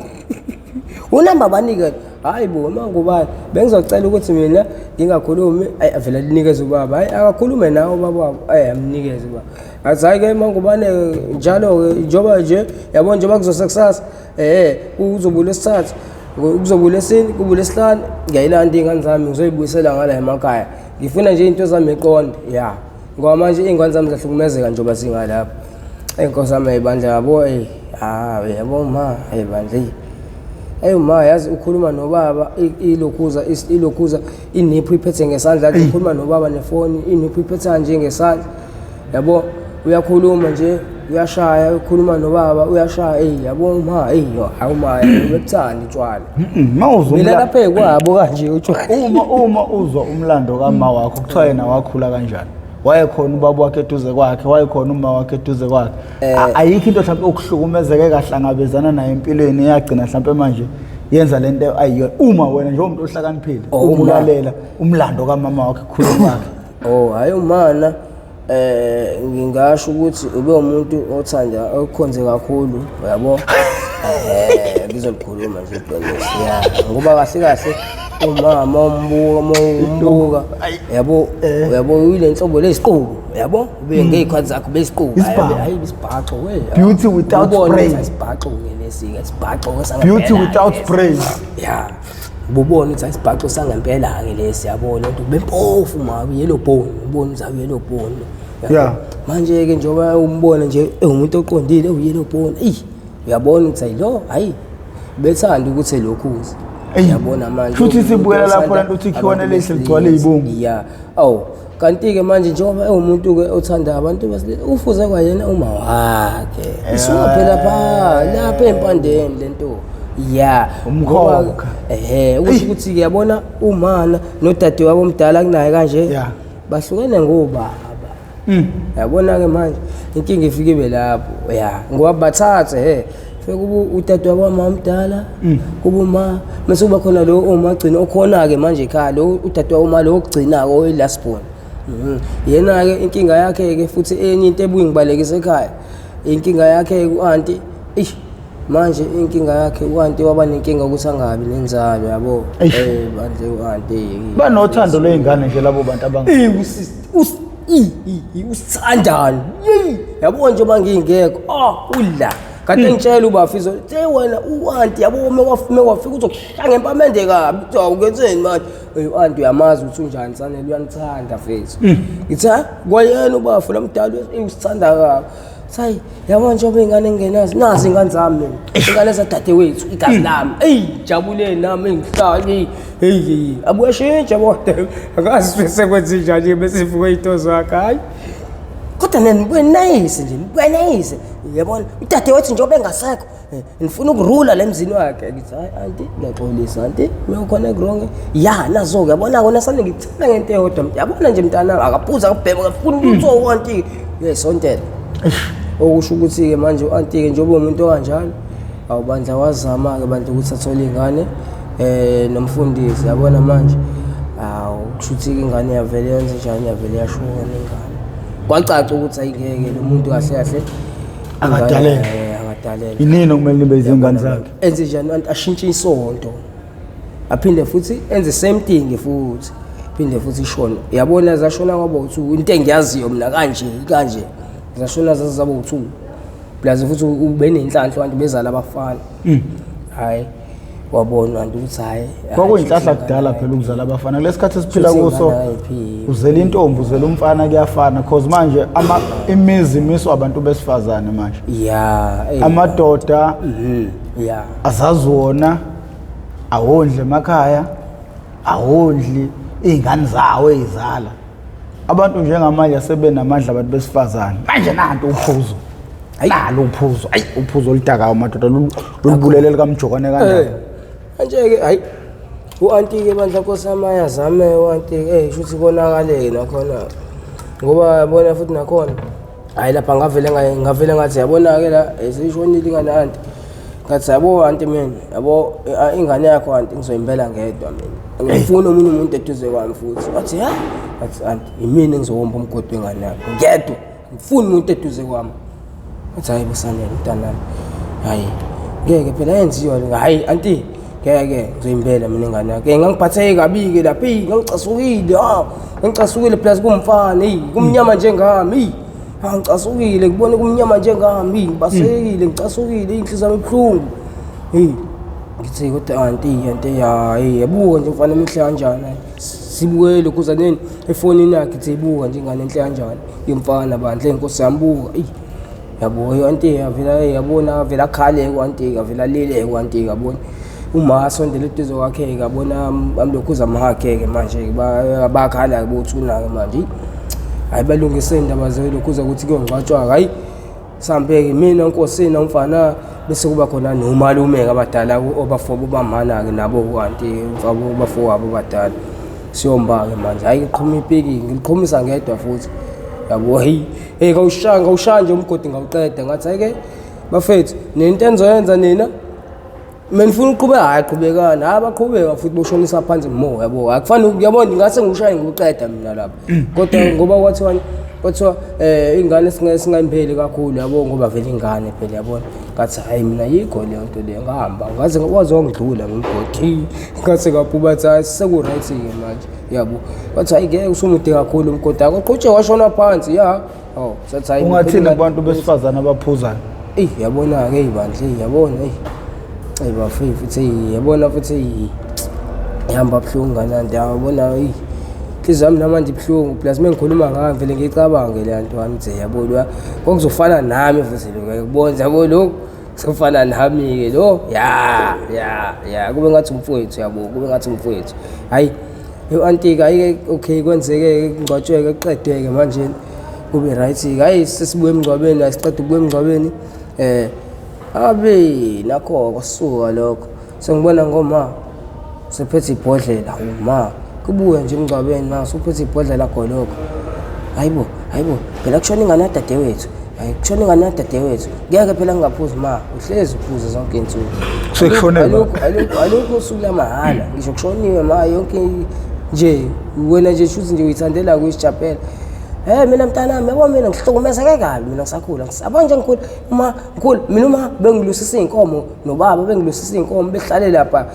unamba bani-ke hayi bo mangubani bengizocela ukuthi mina ngingakhulumi ayi avele alinikeze ubaba hayi akakhulume nawe ubaba wabo ayi amnikeze ubaba. Athi hhayi-ke mangubane njalo-ke njengoba nje yabo njengoba kuzosa kusasa kuzoba ulwesithathu kuzoba ulwesine kube ulwesihlanu ngiyayilanda iy'ngane zami ngizoyibuyisela ngala emakhaya ngifuna nje iy'nto zami iqonde ya ngoba manje iy'ngane zami zahlukumezeka njengoba zingalapho. Eyi nkosi yami eyibandla yabo eyi ha yabo ma eyibandla eyi eyi ma yazi ukhuluma nobaba ilokhuza ilokhuza iniphu iphethe ngesandla athi ukhuluma nobaba nefoni iniphu iphethe nje ngesandla yabo uyakhuluma nje uyashaya ukhuluma nobaba uyashaya eyi yabo ma eyi hawu ma ubebuthanda utshwala mina lapha kwabo kanje utshwala uma uzwa umlando kama wakho kuthiwa yena wakhula kanjani wayekhona ubaba wakhe eduze kwakhe wayekhona uma wakhe eduze kwakhe ayikho into mhlawumbe okuhlukumezeke kahlangabezana nayo empilweni eyagcina mhlawumbe manje yenza lento ayiyona uma wena njengomuntu ohlakaniphile umulalela umlando kamama wakhe khulu kwakhe. Oh hayi umana ngingasho ukuthi ube umuntu othanda okhonze kakhulu uyabo ngizolikhuluma nje iqiniso ya ngoba kahle kahle umama umbuka yabo uyabo uyile nhlobo lesiqubu yabo ube ngey'khathi zakho besiqubu hayi isibhaxo we beauty without brain isibhaxo ke lesi-ke isibhaxo beauty without brain ya ububona ukuthi isibhaxo sangempela-ke lesi yabo lento bempofu ma yellow bone ubona ukuthi awu-yellow bone yeah manje-ke njengoba umbona nje ewumuntu oqondile ewu-yellow bone eyi uyabona ukuthi hayi lo hayi bethanda ukuthi elokhuze uyabona manje futhi sibukela lapho lento uthi ikhiwane leli ligcwale izibungu ya awu kanti-ke manje njengoba ewumuntu-ke othanda abantu besilisa ufuze kwayena uma wakhe isuka phela pha lapha empandeni lento ya umkhokha ukusho ukuthi-ke yabona umana nodadewabo omdala kunaye kanje bahlukene ngobaba. Yabona-ke manje inkinga ifike ibe lapho ya ngoba bathathe fike kuba udadewabo wama omdala kuba uma mase kuba khona lo omagcina okhona-ke manje ekhaya lo udadewabo uma lo okugcina-ke oyi-last born. Yena-ke inkinga yakhe-ke futhi enye into ebuye ngibalekise ekhaya inkinga yakhe u-anti eish manje inkinga yakhe u-anti waba nenkinga ukuthi angabi nenzalo yabo bandle u-anti banothando lwey'ngane nje labo bantu abang usithandani yabo njengoba ngingekho ula kade ngitshela ubafiso te wena u-anti yabo mewafika uzokushaya ngempamende kabi kuthiwa ukenzeni manje u-anti uyamazi ukuthi unjani sanele uyanithanda mfethu ngithi ha kwayena ubafu lo mdala usithanda kabi sayi yabo njengoba iy'ngane engingenazo nazi iy'ngane zami mina iy'ngane zadadewethu igazi lami eyi jabuleni nami ngihlale heyi abuyashintsha bodwa akazi sekwenze njani bese ivuka iy'nto zakhe hayi kodwa nina nibuye nayise nje nibuye nayise uyabona udadewethu njengoba engasekho nifuna ukurula la emzini wakhe ngithi hayi anti ngiyaxolisa anti mewukhona ekurong ya nazo-ke yabona kona sane ngikuthanda ngento eyodwa yabona nje mntanami akaphuza akabhema akafuni lutho anti uyayisontela okusho ukuthi-ke manje u-anti-ke njengoba umuntu okanjalo awubandla wazama-ke bandla ukuthi athole iy'ngane nomfundisi yabona manje awu kusho ukuthi-ke ingane yavele yenze njani yavele yashona ingane kwacaca ukuthi ayingeke lo muntu kahle kahle akadalele akadalele inini okumele nibe izingane zakhe enze njani ashintshe isonto aphinde futhi enze same thing futhi phinde futhi ishone yabona zashona kwaba u2 into engiyaziyo mina kanje kanje zashona zazaba u2 plus futhi ube nenhlanhla abantu bezala abafana hayi wabona anti ukuthi hayi kwakuyinhlahla kudala phela ukuzala abafana kulesikhathi esiphila kuso uzela intombi uzela umfana kuyafana cause manje imizi imiswa abantu besifazane manje ya amadoda ya azazi wona awondli emakhaya awondli iy'ngane zawo ey'zala abantu njengamanje asebenamandla abantu besifazane manje nanto uphuzo nalo uphuzo ayi uphuzo oludakayo madoda lolubulele likamjokwane kanjani manje-ke hayi u-anti-ke bandla nkosi yami ayazame u-anti-ke shuthi konakaleke nakhona ngoba yabona futhi nakhona hhayi lapha ngavele ngathi yabona-ke la seyishonile ingane anti ngathi yabo anti mina yabo ingane yakho anti ngizoyimbela ngedwa mina ngifuna omunye umuntu eduze kwami futhi wathi ha ngathi anti yimina engizowomba umgodi wengane yakho ngedwa ngifuna umuntu eduze kwami athi hayi busanele mntanami hayi ngeke phela yenziwa le hayi anti ngeke ngizoyimbela mina ingane yakhe ngangiphatheke kabi-ke lapha eyi ngangicasukile ha ngangicasukile plus kumfana eyi kumnyama njengami eyi Ngicasukile ngibone kumnyama njengami, ngibasekile, ngicasukile, inhliziyo yami ibuhlungu. Hey, ngithi kodwa anti, anti ya, hey, yabuka nje mfana emihle kanjani. Sibuke lokhu nini efonini yakhe ithi ibuka nje ingane enhle kanjani. Yomfana bandla inkosi yami buka. Eyi yabo anti yavela yabona avela akhale kwanti avela alile kwanti yabona. Uma asondele eduze kwakhe yabona amlokhu zamhakhe-ke manje bakhala-ke bothuna-ke manje. Hhayi balungise iy'ndaba zelokhuza ukuthi kuyongcwatshwa-ke hhayi sambe-ke mina nkosina umfana bese kuba khona nomalume-ke abadala obafobo bamana-ke nabo kanti bafowabo abadala siyomba-ke manje hhayi ngiqhuma ipiki ngiliqhumisa ngedwa futhi yabo heyi hey kawushaya ngawushaya nje umgodi ngawuqeda ngathi hhayi-ke bafethu nento enizoyenza nina mina ngifuna uqhubeka hhayi qhubekani hhayi baqhubeka futhi boshonisa phansi mo yabo akufani yabona ngase ngiwushaye ngiwuqeda mina lapha kodwa ngoba kwathiwa kwathiwa ingane singayimbeli kakhulu yabo ngoba vele ingane phela yabona ngathi hhayi mina yikho leyo nto leyo ngahamba ngaze ngakwazi wangidlula ngomgodi ngase ngaphuma athi hhayi seku-right-ke manje yabo wathi hhayi ngeke usumude kakhulu umgodi akaqhutshwe washona phansi ya oh sathi hhayi Ungathini kubantu besifazane abaphuzayo? Eyi yabona-ke eyi bandla eyi yabona eyi eyi bafeyi futhi eyi yabona futhi eyi ihamba buhlungu kanandi yabona eyi inhliziyo yami namanje ibuhlungu plus uma ngikhuluma ngayo vele ngiyicabange leya nto wami nje yabo lo kwakuzofana nami futhi lo ngiyakubona yabo lokhu kuzofana nami-ke lo ya ya ya kube ngathi umfowethu yabo kube ngathi umfowethu hhayi u-anti-ke hhayi-ke okay kwenzeke kungcwatshweke kuqedeke manje kube right-ke hhayi sesibuye emngcwabeni hhayi siqeda ukubuya emngcwabeni abe nakho kwasuka lokho sengibona ngoma sephethe ibhodlela uma kubuye nje emngcwabeni ma usuphethe ibhodlela goloko hayibo hayibo phela kushona ingane yadadewethu hayi kushona ingane yadadewethu ngeke phela ngingaphuzi ma uhlezi uphuze zonke iy'nsuku Sekushonelwa. Alukho alukho usuku lamahhala ngisho kushoniwe ma yonke nje wena nje shuthi nje uyithandela kuyisijabhela Eh mina mntanami yabo mina ngihlukumezeke kabi mina ngisakhula yabo nje ngikhula uma ngikhula mina uma bengilusisa iy'nkomo nobaba bengilusisa iy'nkomo behlale lapha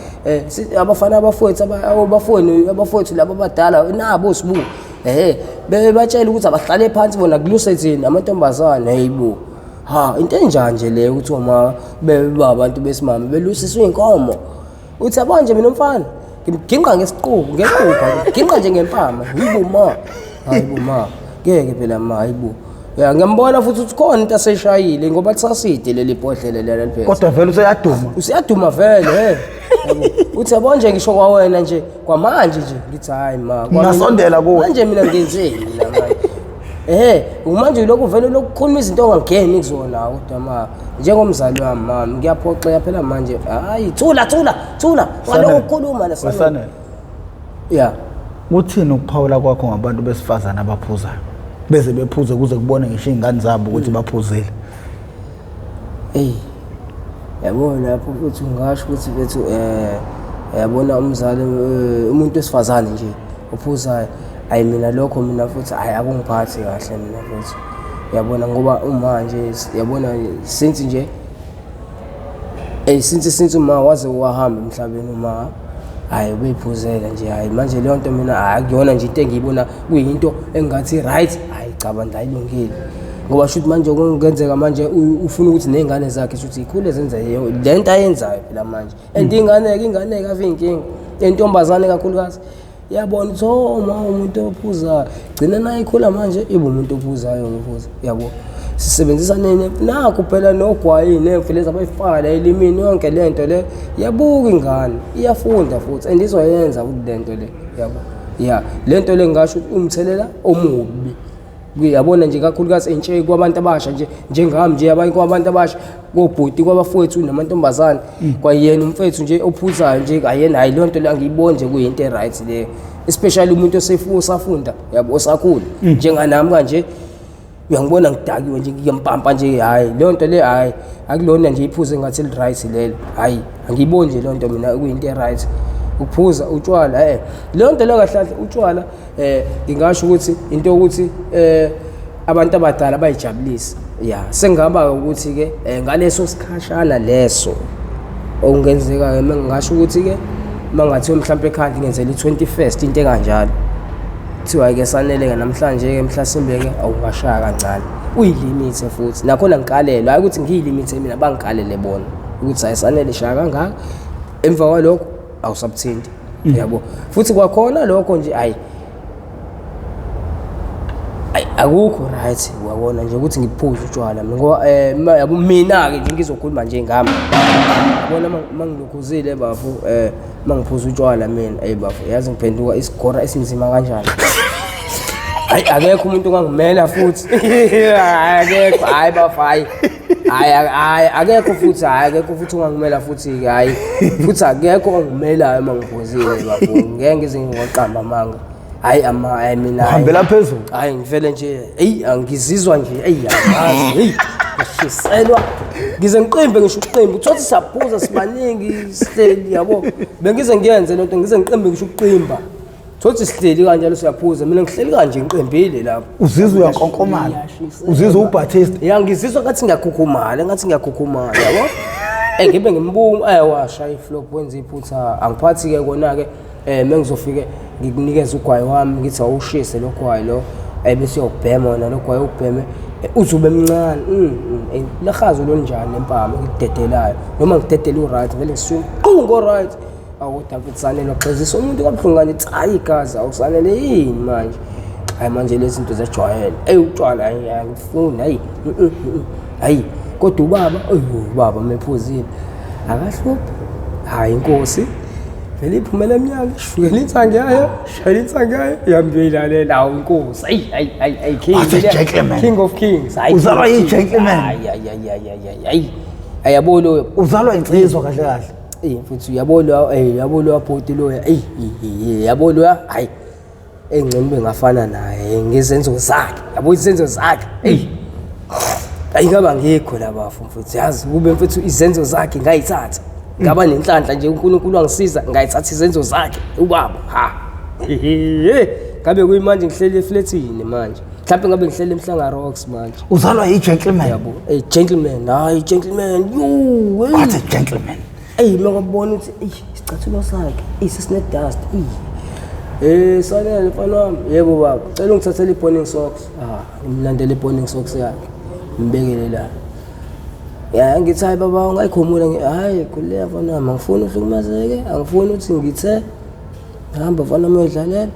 abafana abafowethu abafowenu abafowethu laba abadala nabo sibu bebatshela ukuthi abahlale phansi bona kuluse thina amantombazane hayibo ha into enjani nje leyo ukuthi oma beba abantu besimame belusiswa iy'nkomo uthi yabo nje mina umfana ngimginqa ngesiqubu ngequpha nginqa nje ngempama hayibo ma hayibo ma ngeke phela ma hayibo ya ngiyambona futhi ukuthi khona into aseshayile ngoba kusaside leli bhodlela leli liphethe Kodwa vele useyaduma. usiyaduma vele he yabo uthi yabo nje ngisho kwawena nje kwamanje nje ngithi hayi ma Ngasondela kuwe. manje mina ngenzeni mina manje manje lokhu vele lokukhuluma izinto ongangeni kuzona kodwa ma njengomzali wami ma ngiyaphoxeka phela manje hayi thula thula thula ngalokhu ukukhuluma la Sanele. ya Uthini ukuphawula kwakho ngabantu besifazane abaphuzayo? Beze bephuze kuze kubone ngisho iy'ngane zabo ukuthi baphuzile. Eyi yabo lapho futhi ungasho ukuthi bethu yabona umzali umuntu wesifazane nje ophuzayo ayi mina lokho mina futhi hayi akungiphathi kahle mina futhi yabona ngoba uma nje yabona since nje since uma waze wahamba emhlabeni uma hayi ubeyiphuzela nje hayi manje leyo nto mina hayi akuyona nje into engiyibona kuyinto engathi right hayi cha bandla ayilungile ngoba shuthi manje kungenzeka manje ufuna ukuthi ney'ngane zakhe shuthi ikhule zenze le nto ayenzayo phela manje and ingane-ke ingane-ke ave iy'nkinga entombazane kakhulukazi yabona ukuthi oh ma umuntu ophuzayo gcina naye ikhula manje ibe umuntu ophuzayo ngiphuza yabo sisebenzisa nini nakho phela nogwayi nemfe lezi abayifaka la elimini yonke le nto le yabuka ingane iyafunda futhi and izoyenza futhi le nto le yabo ya le nto le ngingasho ukuthi umthelela omubi yabona nje kakhulukazi entshe kwabantu abasha nje njengami nje abanye kwabantu abasha kobhuti kwabafowethu namantombazane kwayena umfethu nje ophuzayo nje kayena hayi leyo nto le angiyiboni nje kuyinto e-right leyo especially umuntu osafunda yabo osakhula njenganami kanje uyangibona ngidakiwe nje ngiyampampa nje hayi leyo nto le hayi akulona nje iphuze engathi li-right lelo hayi angiyiboni nje leyo nto mina kuyinto e-right ukuphuza utshwala leyo nto leyo kahle kahle utshwala ngingasho ukuthi into yokuthi abantu abadala bayijabulise ya sengihamba ukuthi ke ngaleso sikhashana leso okungenzeka ke mengingasho ukuthi ke mangathiwa mhlawumbe ekhaya ngenzela i-21st into ekanjalo kuthiwa ke sanele ke namhlanje ke mhlasimbe ke awungashaya kancane Uyilimithe futhi nakhona ngikalelwe, hayi ukuthi ngiyilimithe mina, bangikalele bona ukuthi ayisanele shaya kangaka, emva kwalokho awusabuthinti, yabo. Futhi kwakhona lokho nje, ayi ayi akukho right, uyabona nje ukuthi ngiphuze utshwala mina, ngoba yabo mina-ke nje ngizokhuluma nje ngami, yabona uma ngilokhuzile bafo, uma ngiphuza utshwala mina, eyi bafo, yazi ngiphenduka isigora esinzima kanjani. Hayi akekho umuntu ongangimela futhi, akekho, hayi bafo, hayi hayi hayi akekho futhi, hayi akekho futhi ongangimela futhi-ke, hayi futhi akekho ongimelayo uma ngiphuzile bafo, ngeke ngize ngiwaqamba amanga. Hayi ama hayi mina hayi. Uhambela phezulu. Hayi ngivele nje, eyi angizizwa nje, eyi angazi, eyi ngishiselwa ngize ngiqimbe, ngisho ukuqimba, uthothi siyaphuza sibaningi sihleli, yabo, bengize ngiyenze lento, ngize ngiqimbe ngisho ukuqimba, thothi sihleli kanjalo siyaphuza, mina ngihleli kanje ngiqimbile lapho. Uzizwa uyankonkomala. Ngiyashiselwa. Uzizwa uBaptist. Ya ngizizwa ngathi ngiyakhukhumala, ngathi ngiyakhukhumala, yabo. Ngibe ngimbuka, washaya iflop, wenza iphutha, angiphathi-ke kona-ke, mengizofike ngikunikeze ugwayi wami, ngithi awushise lo gwayi lo, bese uyawubhema wona lo gwayi, ubheme, uze ube mncane. Lahazo lonjani lempama ngikudedelayo, noma ngidedele u-right, vele ngisuke qu ngo-right. Awu David Sanele, waxezisa umuntu kabuhlungu kanje, cha igazi awusanele yini manje? Hayi manje lezi zinto zejwayele, eyi utshwala hayi angifuni, hayi hayi, kodwa ubaba, oyi ubaba mephuzile akahluphi, hayi inkosi vele iphumela emnyango, shukela insangu yayo, shayela insangu yayo, ihambe iyoyilalela. Hawu inkosi, hayi hayi hayi hayi, king, What a gentleman. King of kings, hayi, Uzalwa king of kings. yi-gentleman. Hayi hayi hayi hayi hayi hayi, ayabo loyo. Uzalwa insizwa kahle kahle. Eh mfethu, yabo lo, yabo lo bhuti lo, yabo lo, hayi engcono bengafana naye ngezenzo zakhe, yabo izenzo zakhe, ey ayingaba ngikho la bafo mfethu, yazi kube mfethu izenzo zakhe ngayithatha, ngaba nenhlanhla nje uNkulunkulu wangisiza ngayithatha izenzo zakhe ubaba, ha ngabe kuyimanje ngihleli eflatini manje, mhlawumbe ngabe ngihleli eMhlanga Rocks manje. Uzalwa yi-gentleman. Yabo, hey gentleman, hayi gentleman, yo, hey. What a gentleman. Eyi makabona ukuthi eyi isicathulo sakhe, eyi sesine dust, eyi. Sanele mfana wami, yebo baba, cela ungithathele i-burning socks. Ah, ngimlandele i-burning socks yakhe. Ngibekele la. Ya ngithi hayi baba ungayikhumula, hayi khululeka mfana wami, angifuni uhlukumezeke, angifuni ukuthi ngithe hamba mfana wami uyodlalela.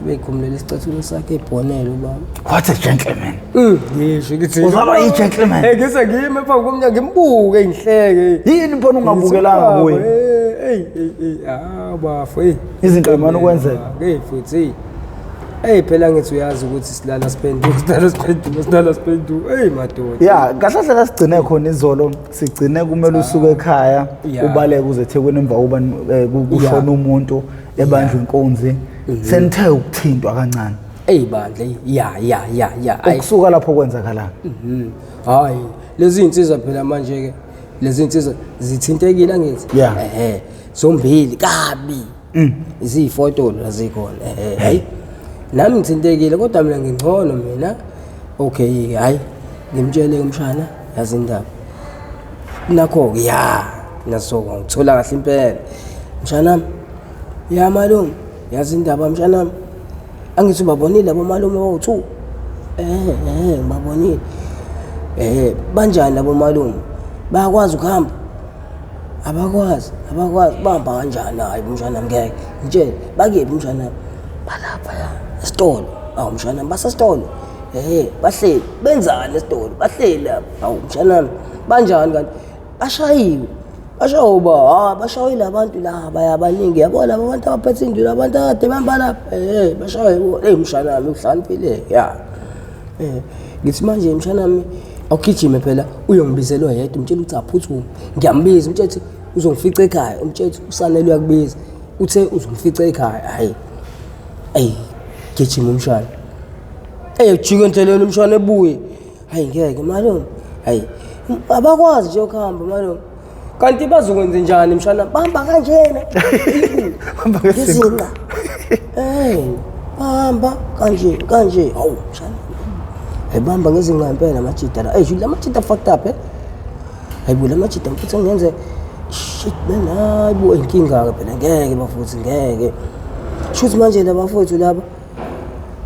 Bekhumulela isicathulo sakhe ebhonele ubaba. What a gentleman. Ngisho ngithi Uzalwa yi-gentleman. Ngise ngime phambi komnyango ngimbuke ngihleke. Yini mfana ungabukelanga kuye? Ey ey ey, ah bafo ey. Izinto emane ukwenzeka. Hey futhi. Hey phela ngithi uyazi ukuthi silala siphenduka, silala siphenduka, silala siphenduka. Hey madoda. Ya, kahle kahle la sigcine khona izolo, sigcine kumele usuke ekhaya, ubaleke uze eThekwini emva kokuba kushona umuntu ebanjwe inkunzi. Senithe ukuthintwa kancane. Ey bandla, ya ya ya ya. Ukusuka lapho kwenzakalani? Hayi, lezi insizwa phela manje ke, lezi insizwa zithintekile angithi? Zombili kabi. Izifotolo azikhona. Hayi. Nami ngithintekile kodwa mina ngingcono mina. Okay, hayi. Ngimtshele umshana yazi indaba. Nakho ya, naso ngithola kahle impela. Mshana, ya malume, yazi indaba mshana. Angithi ubabonile abomalume bawu-2. Ngibabonile. Banjani abomalume? Bayakwazi ukuhamba? Abakwazi, abakwazi. Bahamba kanjani? Hayi mshana ngeke. Ngitshele, bakephi mshana? Balapha ya esitolo. Awu mshana basesitolo. Bahleli, benzani esitolo? Bahleli lapha. Awu mshana, banjani kanti? Bashayiwe. Bashawe ba, ha bashawe labantu laba yabaningi, yabo laba abantu abaphethe indlu, labantu akade bahamba lapha. Bashawe bo. Hey mshana wami uhlakaniphile. Ya. Ngithi manje mshana wami awugijime phela uyongibizela oyedwa, umtshela ukuthi aphuthume. Ngiyambiza, umtshela ukuthi uzongifica ekhaya, umtshela ukuthi uSanele uyakubiza. Uthe uzongifica ekhaya. Hayi. Ey, gijima umshana. Ey, jika endleleni umshana ebuye. Hayi ngeke malume. Hayi, abakwazi nje ukuhamba malume. Kanti bazokwenza njani mshana? Bamba kanjena. Bamba ngezinqa. Bamba kanje kanje. Hawu mshana. Ebamba ngezinqa impela amajita la. Ey, la majita fucked up eh. Hayibo la majita mfuthu ngenze shit man, hayibo inkinga ke phela ngeke bafuthu ngeke. Shuthi manje labafowethu laba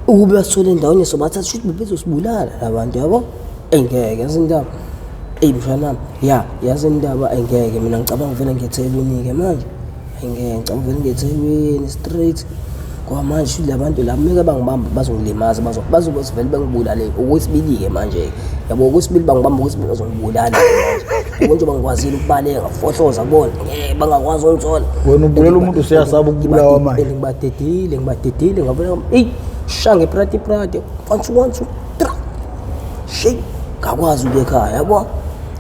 ukube basithole endaweni sobathatha shuthi bebezosibulala labantu yabo. Engeke yazi indaba. Eyi mshana wami, ya yazi indaba engeke mina ngicabanga vele ngeThekwini-ke manje. Engeke ngicabanga vele ngeThekwini straight. Ngoba manje shuthi labantu laba meke bangibamba bazongilimaza bazobe vele bengibulale okwesibili-ke manje. Yabo okwesibili bangibamba okwesibili bazongibulala manje. Yabo njengoba ngikwazile ukubaleka ngafohloza kubona ngeke bangakwazi ungithola. Wena ubulela umuntu useyasaba ukubulawa manje. Ngibadedile ngibadedile ngavele eyi sha ngeprati prati 1 2 1 2 3 shey ngakwazi ukuya ekhaya yabo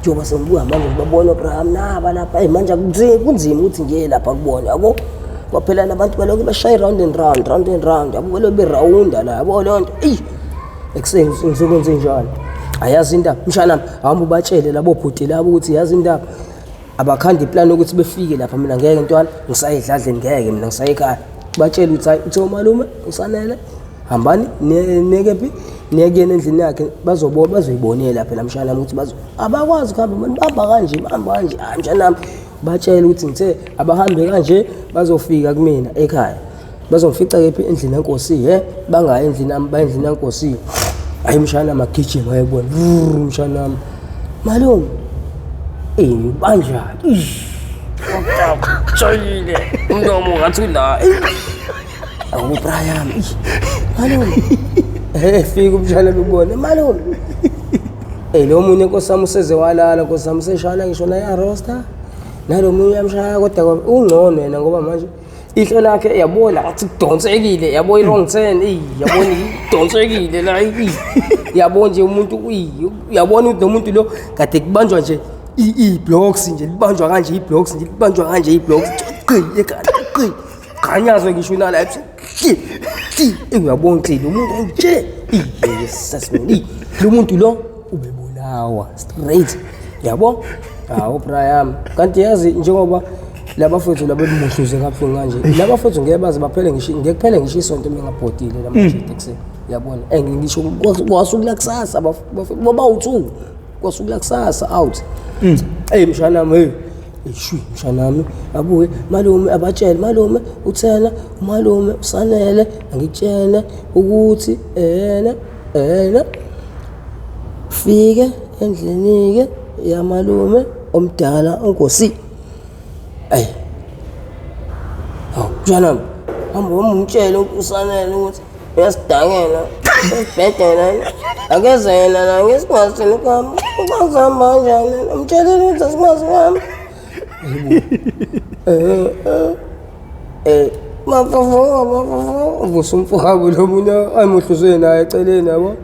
njengoba sengibuya manje ngibabona obraham naba lapha eyi manje kunzima ukuthi ngiye lapha kubona yabo kwaphela labantu balokhu bashaye round and round round and round yabo balokhu berawunda la yabo leyo nto eyi ekuseni ngizokwenze njani ayazi indaba mshana hamba ubatshele labo bhuti labo ukuthi yazi indaba abakhanda iplani yokuthi befike lapha mina ngeke ntwana ngisaye edladleni ngeke mina ngisaye ekhaya batshele ukuthi hayi uthe umalume usanele hambani nekephi niyekuyena endlini yakhe bazobona bazoyibonela phela mshana wami ukuthi bazo abakwazi ukuhamba mani bahamba kanje bahamba kanje hayi mshana wami batshele ukuthi ngithe abahambe kanje bazofika kumina ekhaya bazongifica kephi endlini yenkosi he bangayi endlini yami baye endlini yankosi hayi mshana wami agijima ayebona mshana wami malume eyi banjani shayile umlomo ngathi ula awubrayam malume eh fika umshana bebona malume Eh lo munye nkosi yami useze walala nkosi yami useshayela ngisho naye roster nalo munye uyamshaya kodwa ungcono yena ngoba manje ihlo lakhe yabona ngathi kudonsekile yabo i-wrong turn eyi yabona idonsekile la eyi yabo nje umuntu uyabona ukuthi lo muntu lo kade kubanjwa nje i-blocks nje libanjwa kanje i-blocks nje libanjwa kanje i-blocks qi ekhanda qi ganyazwe ngisho nala qi qi uyabona ukuthi lo muntu nje yes lo muntu lo ubebulawa straight yabo hawu Brian kanti yazi njengoba labafethu laba bemuhluze kabuhlungu kanje labafethu ngeke baze baphele ngisho ngeke kuphele ngisho isonto bengabhodile lamajita ekuseni yabona and ngisho kwasukela kusasa abafethu baba u2 kwasukela kusasa out hey mshana wami hey shwi mshana wami abuye malume abatshele malume uthena umalume usanele angitshele ukuthi ena ena fike endlini-ke yamalume omdala unkosi ayi hawu mshana wami hamba wami umtshele usanele ukuthi uyasidakela usibhedela akeze yena la ngesikwazi thina ukuhamba ukwazi uhamba kanjani umtshelile ukuthi asikwazi ukuhamba mafavuka mafavuka uvusa umfowabo lo munye ayimuhluzwe naye eceleni yabo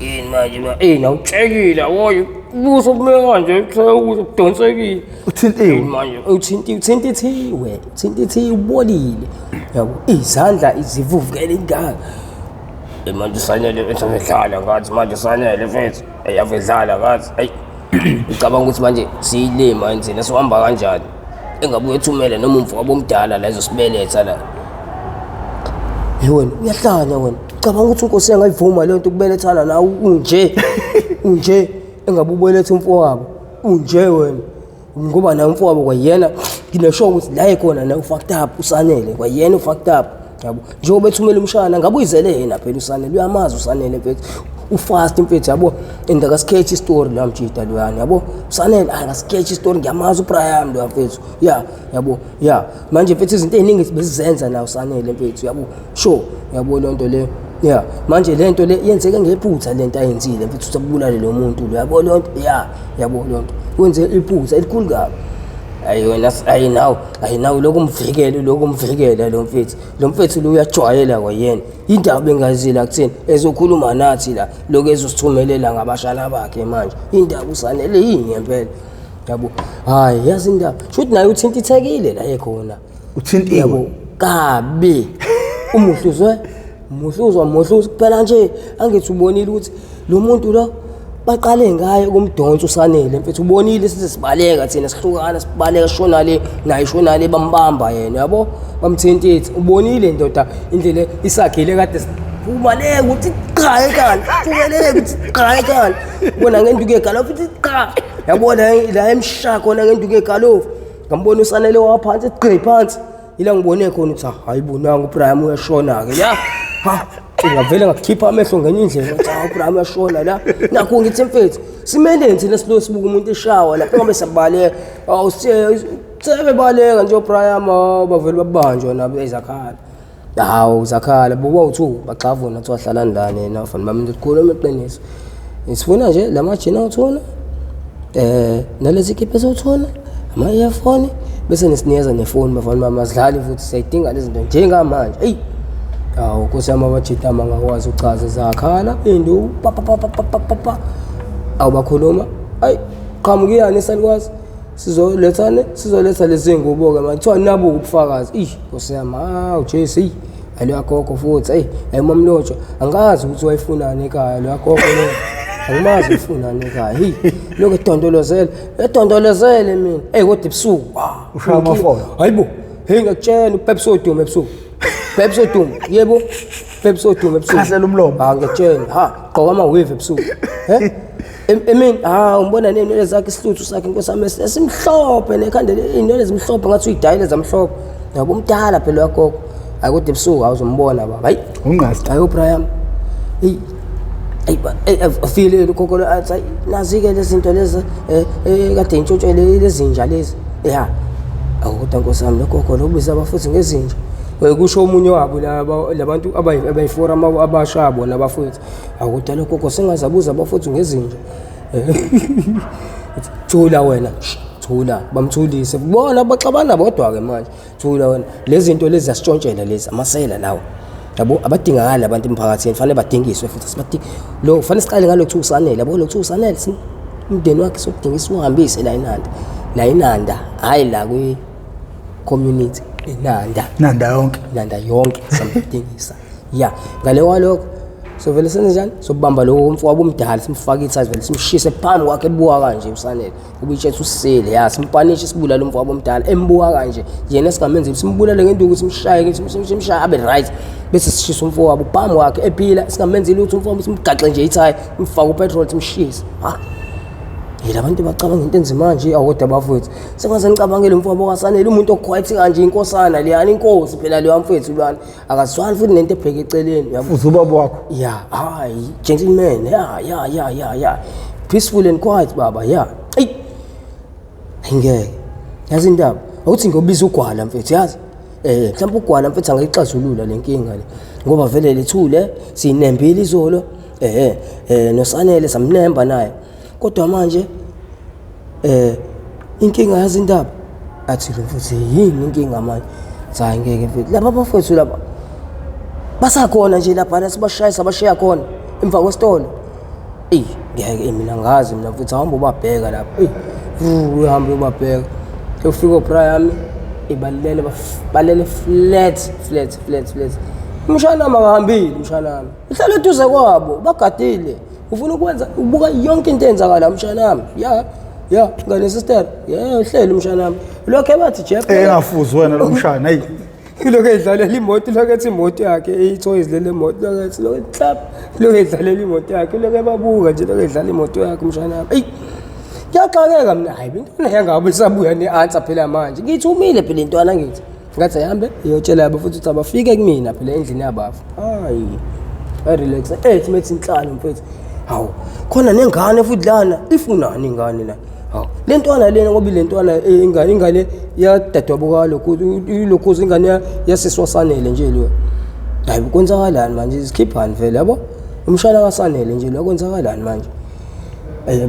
yini manje ma eyi nawutshekile woye ubuso bume kanje uthe ukuthi kudonsekile Uthintiwe. Manje uthinti uthintithiwe uthintithiwe ubolile yabo izandla izivuvukele ingaka manje sanele mfethu avedlala ngathi manje sanele mfethu eyi avedlala ngathi eyi ucabanga ukuthi manje siyilima thina sohamba kanjani engabuye ethumele noma umfowabo omdala la ezosibeletha la Hey wena uyahlanya wena ucabanga ukuthi unkosi angayivuma leyo nto ukubelethana nawe unje unje engabe ubeletha umfowabo unje wena ngoba naye umfowabo kwayena nginesho ukuthi la ekhona naye ufucked up usanele kwayena ufucked up yabo njengoba ethumela umshana ngabe uyizele yena phela usanele uyamazi usanele mfethu ufast mfethu yabo and akasikhetshi istory la mjida loyana yabo usanele akasikhetshi istory ngiyamazi uBrian lo mfethu ya yabo ya manje mfethu izinto ey'ningi besizenza nawo usanele mfethu yabo sure yabo leyo nto leyo ya manje le nto le yenzeke ngephutha le nto ayenzile mfethu ukuthi abulale lo muntu lo yabo leyo nto ya yabo leyo nto wenze iphutha elikhulu kabi ayi wena ayi nawe ayi nawe lokhu umvikele lokhu umvikele lo mfethu lo mfethu lo uyajwayela kwayena indaba engazila kuthini ezokhuluma nathi la lokhu ezosithumelela ngabashana bakhe manje indaba usanele yini ngempela yabo hayi yazi indaba shuthi naye uthintithekile la ekhona Uthintiwe. yabo kabi umuhluzwe muhluzwa muhluza kuphela nje angithi ubonile ukuthi lo muntu lo baqale ngaye kumdonsa usanele mfethu ubonile size sibaleka thina sihlukana sibaleka shona le naye shona le bambamba yena yabo bamthintitha ubonile ndoda indlela isakhile kade ubaleka uthi cha ekhanda ubaleka uthi cha ekhanda ubona ngenduku yegalofu uthi cha yabona la emsha khona ngenduku yegalofu ngambona usanele waphansi gqi phansi ila ngibone khona ukuthi hayi bonanga uBrian uyashona ke ya ha Ngavele ngakhipha amehlo ngenye indlela ngathi hawu bra uyashona la. Nakho ngithi mfethu simeleni thina silo sibuka umuntu eshawa lapho ngabe siyabaleka. Awu sebebaleka nje oBrian bavele babanjwa nabo ezakhala. Hawu zakhala buka u2 baxavuna kuthiwa hlalani la nina bafana bami ndikhuluma iqiniso. Sifuna nje la majini awuthona nalezi kiphe esewuthona ama-earphone bese nisinikeza nefoni bafana bami asidlali futhi siyayidinga lezi zinto njengamanje. Eyi hawu nkosi yami abajita angakwazi ukuchaza zakhala indu pa pa pa pa pa pa pa awu bakhuluma ayi qhamukiyani esalikwazi sizolethane sizoletha lezi ngubo-ke manje kuthiwa nabuka ubufakazi eyi nkosi yami hawu jesu eyi aloya gogo futhi eyi ayi mamlotshwa angazi ukuthi wayefunani ekhaya loya gogo lo angimazi ufunani ekhaya heyi lokhu edondolozele edondolozele mina eyi kodwa ebusuku ushaya amafoni hayibo heyi ngiyakutshela uPepsi odumo ebusuku Pepsi odumo yebo Pepsi odumo ebusuku khahlela umlomo ha ngiyakutshela ha gqoka ama-wave ebusuku he emini ha umbona ney'nwele zakhe isihluthu sakhe inkosi yami esimhlophe nekhanda iy'nwele zimhlophe ngathi uyidayile zamhlophe yabo umdala phela uyagogo hayi kodwa ebusuku awuzombona baba hayi ungqasti hayi uBrian eyi ayi afile ugogo lo athi hayi nazi-ke lezi zinto lezi kade intshontshele lezinja lezi ya awu kodwa nkosi yami lo gogo lo ubiza abafuthi ngezinja kusho omunye wabo labantu abayi-forum abasha bona abafowethu awu kodwa lo gogo sengazabuza abafuthi ngezinja thula wena thula bamthulise bona baxabana bodwa-ke manje thula wena lezi zinto lezi ziyasitshontshela lezi amasela lawo yabo abadingakali abantu emphakathini fanele badingiswe futhi sibadi lo fanele siqale ngalo kuthiwa usanele yabo lo kuthiwa usanele umndeni wakhe sokudingisa uhambise la inanda la inanda hhayi la kwi-community inanda nanda yonke inanda yonke samdingisa ya ngale kwalokho sovele senze njani sobamba lowo mfowabo omdala simfake ithazi vele simshise phambi kwakhe ebuka kanje usanele ubitshethe usisele ya simpanishe sibulale umfowabo omdala embuka kanje yena singamenzi simbulale ngenduku simshaye simshaye abe right bese sishisa umfowabo phambi kwakhe ephila singamenzi lutho umfowabo simgaxe nje ithayi simfake upetrol simshise ha yila abantu bacabanga into enzima nje akodwa bafowethu sengaze ngicabangele umfowabo kaSanele umuntu oquiet kanje inkosana leyana inkosi phela leyo mfowethu lwana akazwani futhi nento ebheke eceleni uyabo futhi ubaba wakho ya hayi gentleman ya ya ya ya ya peaceful and quiet baba ya eyi ngeke yazi indaba awuthi ngiyobiza ugwala mfethu yazi mhlawumbe ugwala mfethu angayixazulula le nkinga le ngoba vele lethule sinembile izolo noSanele samnemba naye kodwa manje inkinga yazi indaba athi lo mfethu yini inkinga manje hayi ngeke mfethu laba bafethu laba basakhona nje lapha sibashaya sabashiya khona emva kwesitolo eyi ngeke mina ngazi mina mfethu hamba ubabheka lapha eyi uhambe ubabheka ufika oBrian ibalele balele flat flat flat flat umshana wami akahambile umshana wami uhlala eduze kwabo bagadile ufuna ukwenza ubuka yonke into eyenzakala umshana wami ya ya ngane sister ya uhleli umshana wami lokho bathi Jeff engafuzi wena lo mshana hey lokho edlalela imoto lokho ethi imoto yakhe iyithoyizi lele moto lokho ethi lokho clap lokho edlalela imoto yakhe lokho ebabuka nje lokho edlala imoto yakhe umshana wami eyi kuyaxakeka mina hayi intwana yangabe isabuya ne-answer phela manje ngithi umile phela intwana ngithi ngathi ayihambe iyotshela yabo futhi ukuthi abafike kumina phela endlini yabafu hayi ayirelax ethi methi inhlalo mfethu hawu khona nengane futhi lana ifunani ingane la hawu le ntwana lena ngoba ile ntwana ingane ingane yadadewabo kalokhu ilokhuza ingane yasiswasanele nje leyo hayi kwenzakalani manje zikhiphani vele yabo umshana kasanele nje lo kwenzakalani manje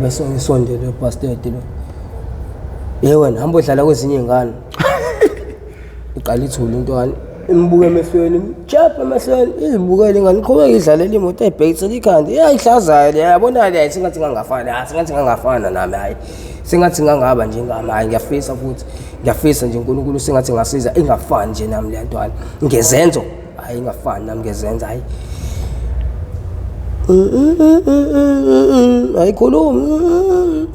bese ngisondele bastard lo ye wena hamba odlala kwezinye iy'ngane iqala ithule intwana imbuke emehlweni mjaphe emehlweni izibukele ingane iqhubeke idlalela imoto ayibhekisela ikhanda iyayihlazayo le yabona le sengathi ngangafana hayi sengathi ngangafana nami hayi sengathi ngangaba njengami hayi ngiyafisa futhi ngiyafisa nje uNkulunkulu sengathi ngasiza ingafani nje nami le ntwana ngezenzo hayi ingafani nami ngezenzo hayi ayikhulumi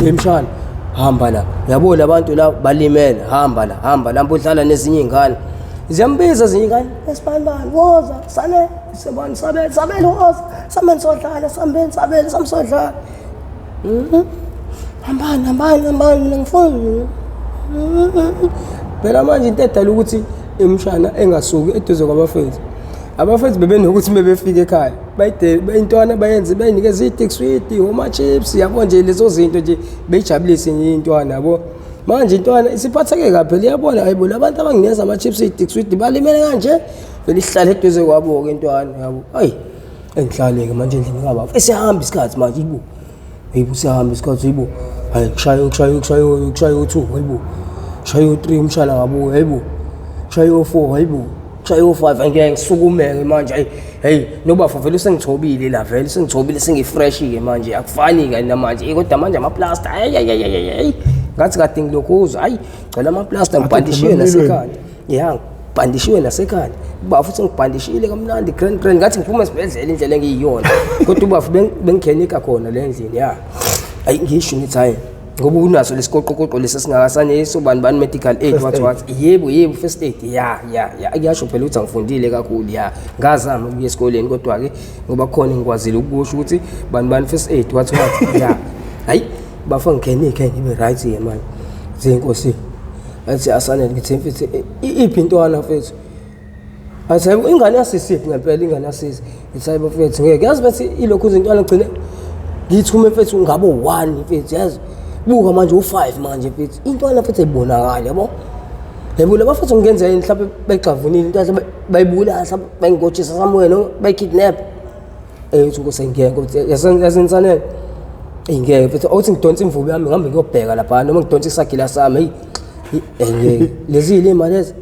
emshana hamba la yabo labantu la balimele hamba la hamba la udlala nezinye izingane ziyambiza ezinye ingane esibanibani woza sane sebani sabele sabele woza sambeni sodlala sambeni sabele samsodlala hambani hambani hambani mina ngifuni phela manje into edala ukuthi imshana engasuki eduze kwabafethu Abafethu bebenokuthi uma befika ekhaya bayide intwana bayenze bayinikeze iy'tik switi, oma-chips, yabo nje lezo zinto nje beyijabulise nje intwana yabo. Manje intwana isiphatheke kabi phela iyabona hayibo labantu abanginikeza ama-chips iy'tik switi balimele kanje. Vele ihlale eduze kwabo-ke intwana yabo. Ayi engihlale-ke manje endlini kababa. Esihamba isikhathi manje ibo. Hayibo siyahamba isikhathi hayibo. Hayi kushaye kushaye kushaye kushaye u2 hayibo. Kushaye u3 umshana ngabuya hayibo. Kushaye u4 hayibo. Kushaye u5 angeke ngisukumeke manje hayi hey nobafo vele usengithobile la vele usengithobile sengifresh ke manje akufani ke namanje kodwa manje ama plaster hayi hayi hayi hayi ngathi kade ngilokhuza hayi gcwele ama plaster ngibhandishiwe nasekhanda ya ngibhandishiwe nasekhanda ubaba futhi ngibhandishile kamnandi grand grand ngathi ngiphuma esibhedlela indlela engiyiyona kodwa ubaba bengikhenika khona le ndlini ya ayi ngisho ngithi hayi ngoba unaso lesikoqokoqo lesi singakasane sobani bani medical aid wathi wathi yebo yebo first aid ya ya ya kuyasho phela ukuthi angifundile kakhulu ya ngazama ukuya esikoleni kodwa ke ngoba khona ngikwazile ukusho ukuthi bani bani first aid wathi wathi ya hayi bafo ngikhenike ngibe right ke manje zinkosi athi asanele ngithi mfethu iphi intwana mfethu athi hayibo ingane yasisiphi ngempela ingane yasisi ngithi hayibo mfethu ngeke yazi bethi ilokhu izintwana gcine ngithume mfethu ngabo one mfethu yazi buka manje u-five manje mfethu intwana mfethu ayibonakali yabo yebo laba futhi kungenzeka yini mhlawumbe bayigxavunile into mhlawumbe bayibulala mhlawumbe bayingotshisa somewhere no bayikidnap eh uthi nkosi ngeke yasensanele ngeke mfethu awuthi ngidonsa imvubu yami ngihambe ngiyobheka lapha noma ngidonsa isagila sami hey ngeke lezi yilima lezi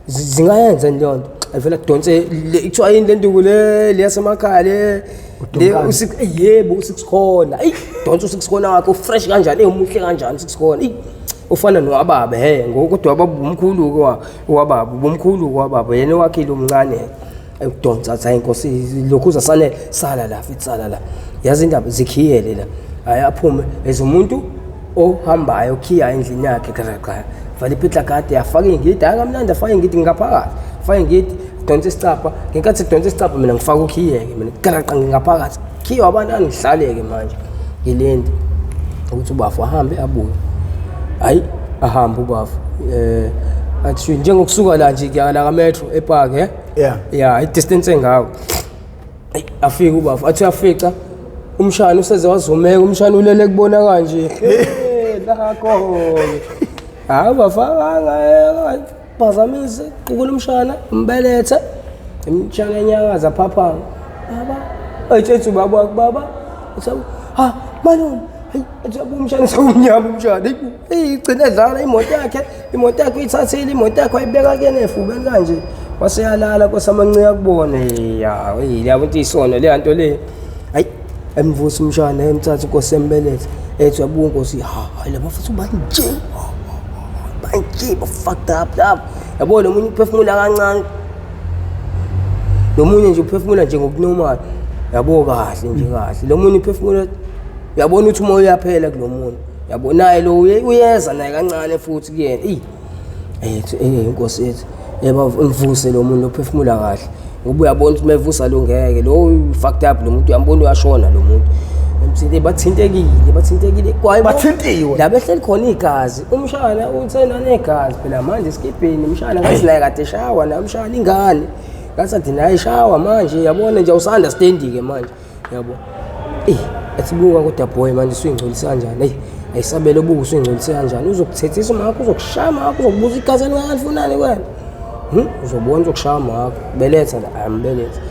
zingayenza leyo nto ayivele kudonse kuthiwa yini le nduku le leyasemakhaya le yebo u-six corner eyi donsa u-six corner wakhe ufresh kanjani eyi umuhle kanjani u-six corner eyi ufana nowababa he kodwa wababa ubumkhulu-ke wababa ubumkhulu-ke wababa yena owakhile umncane ekudonsa athi hayi nkosi lokhu uzasanele sala la futhi sala la yazi indaba zikhiyele la hayi aphume as umuntu ohambayo okhiya endlini yakhe kraqa vala ipitla kade afake ingidi hayi kamnandi afake ingidi ngaphakathi afake ingidi donsa isicapha ngenkathi kudonsa isicapha mina ngifaka ukhiyeke mina kraqa ngingaphakathi khiwa abantu angihlaleke manje ngilinde ukuthi ubafo ahambe abuye hayi ahambe ubafo eh athi njengokusuka la nje kuya la ka metro epark eh Yeah. Yeah, i-distance engako. Ayi, afike ubafo athi uyafica umshana useze wazumeka umshana ulele kubona kanje. Eh, nakho. Hayi bafakanga phazamise qukula umshana umbelethe umshana enyakaza phaphama. Baba, ayitshethu ubaba wakho baba. Uthi ha malume hayi athi umshana sewumnyama umshana. Hey igcine edlala imoto yakhe imoto yakhe uyithathile imoto yakhe wayibeka kuyena efubeni kanje waseyalala kosamanci akubone ya hey yabo into isono le nto le hayi emvusa umshana emthatha inkosi embelethe ethi uyabuka inkosi ha hayi laba futhi banje banje ba fucked up lapho yabo lo munye uphefumula kancane lo munye nje uphefumula nje ngokunormal yabo kahle nje kahle lo munye uphefumula uyabona ukuthi umoya uyaphela kulo muntu yabo naye lo uyeza naye kancane futhi kuyena eyi ethu eh inkosi yethu yebo mvuse lo muntu ophefumula kahle ngoba uyabona ukuthi mevusa lo ngeke lo fucked up lo muntu uyambona uyashona lo muntu emthinte bathintekile bathintekile kwaye bathintiwe la behleli khona igazi umshana uthena negazi phela manje esikibheni umshana ngathi naye kade shawa na umshana ingane ngathi ade naye shawa manje yabona nje awusa-understandi ke manje yabo eyi athi buka kodwa boy manje usuyingcolise kanjani eyi ayisabele ubuka usuyingcolise kanjani uzokuthethisa umakho uzokushaya umakho uzokubuza igazi elingakalifunani kwena uzobona uzokushaya umakho beletha la ambeletha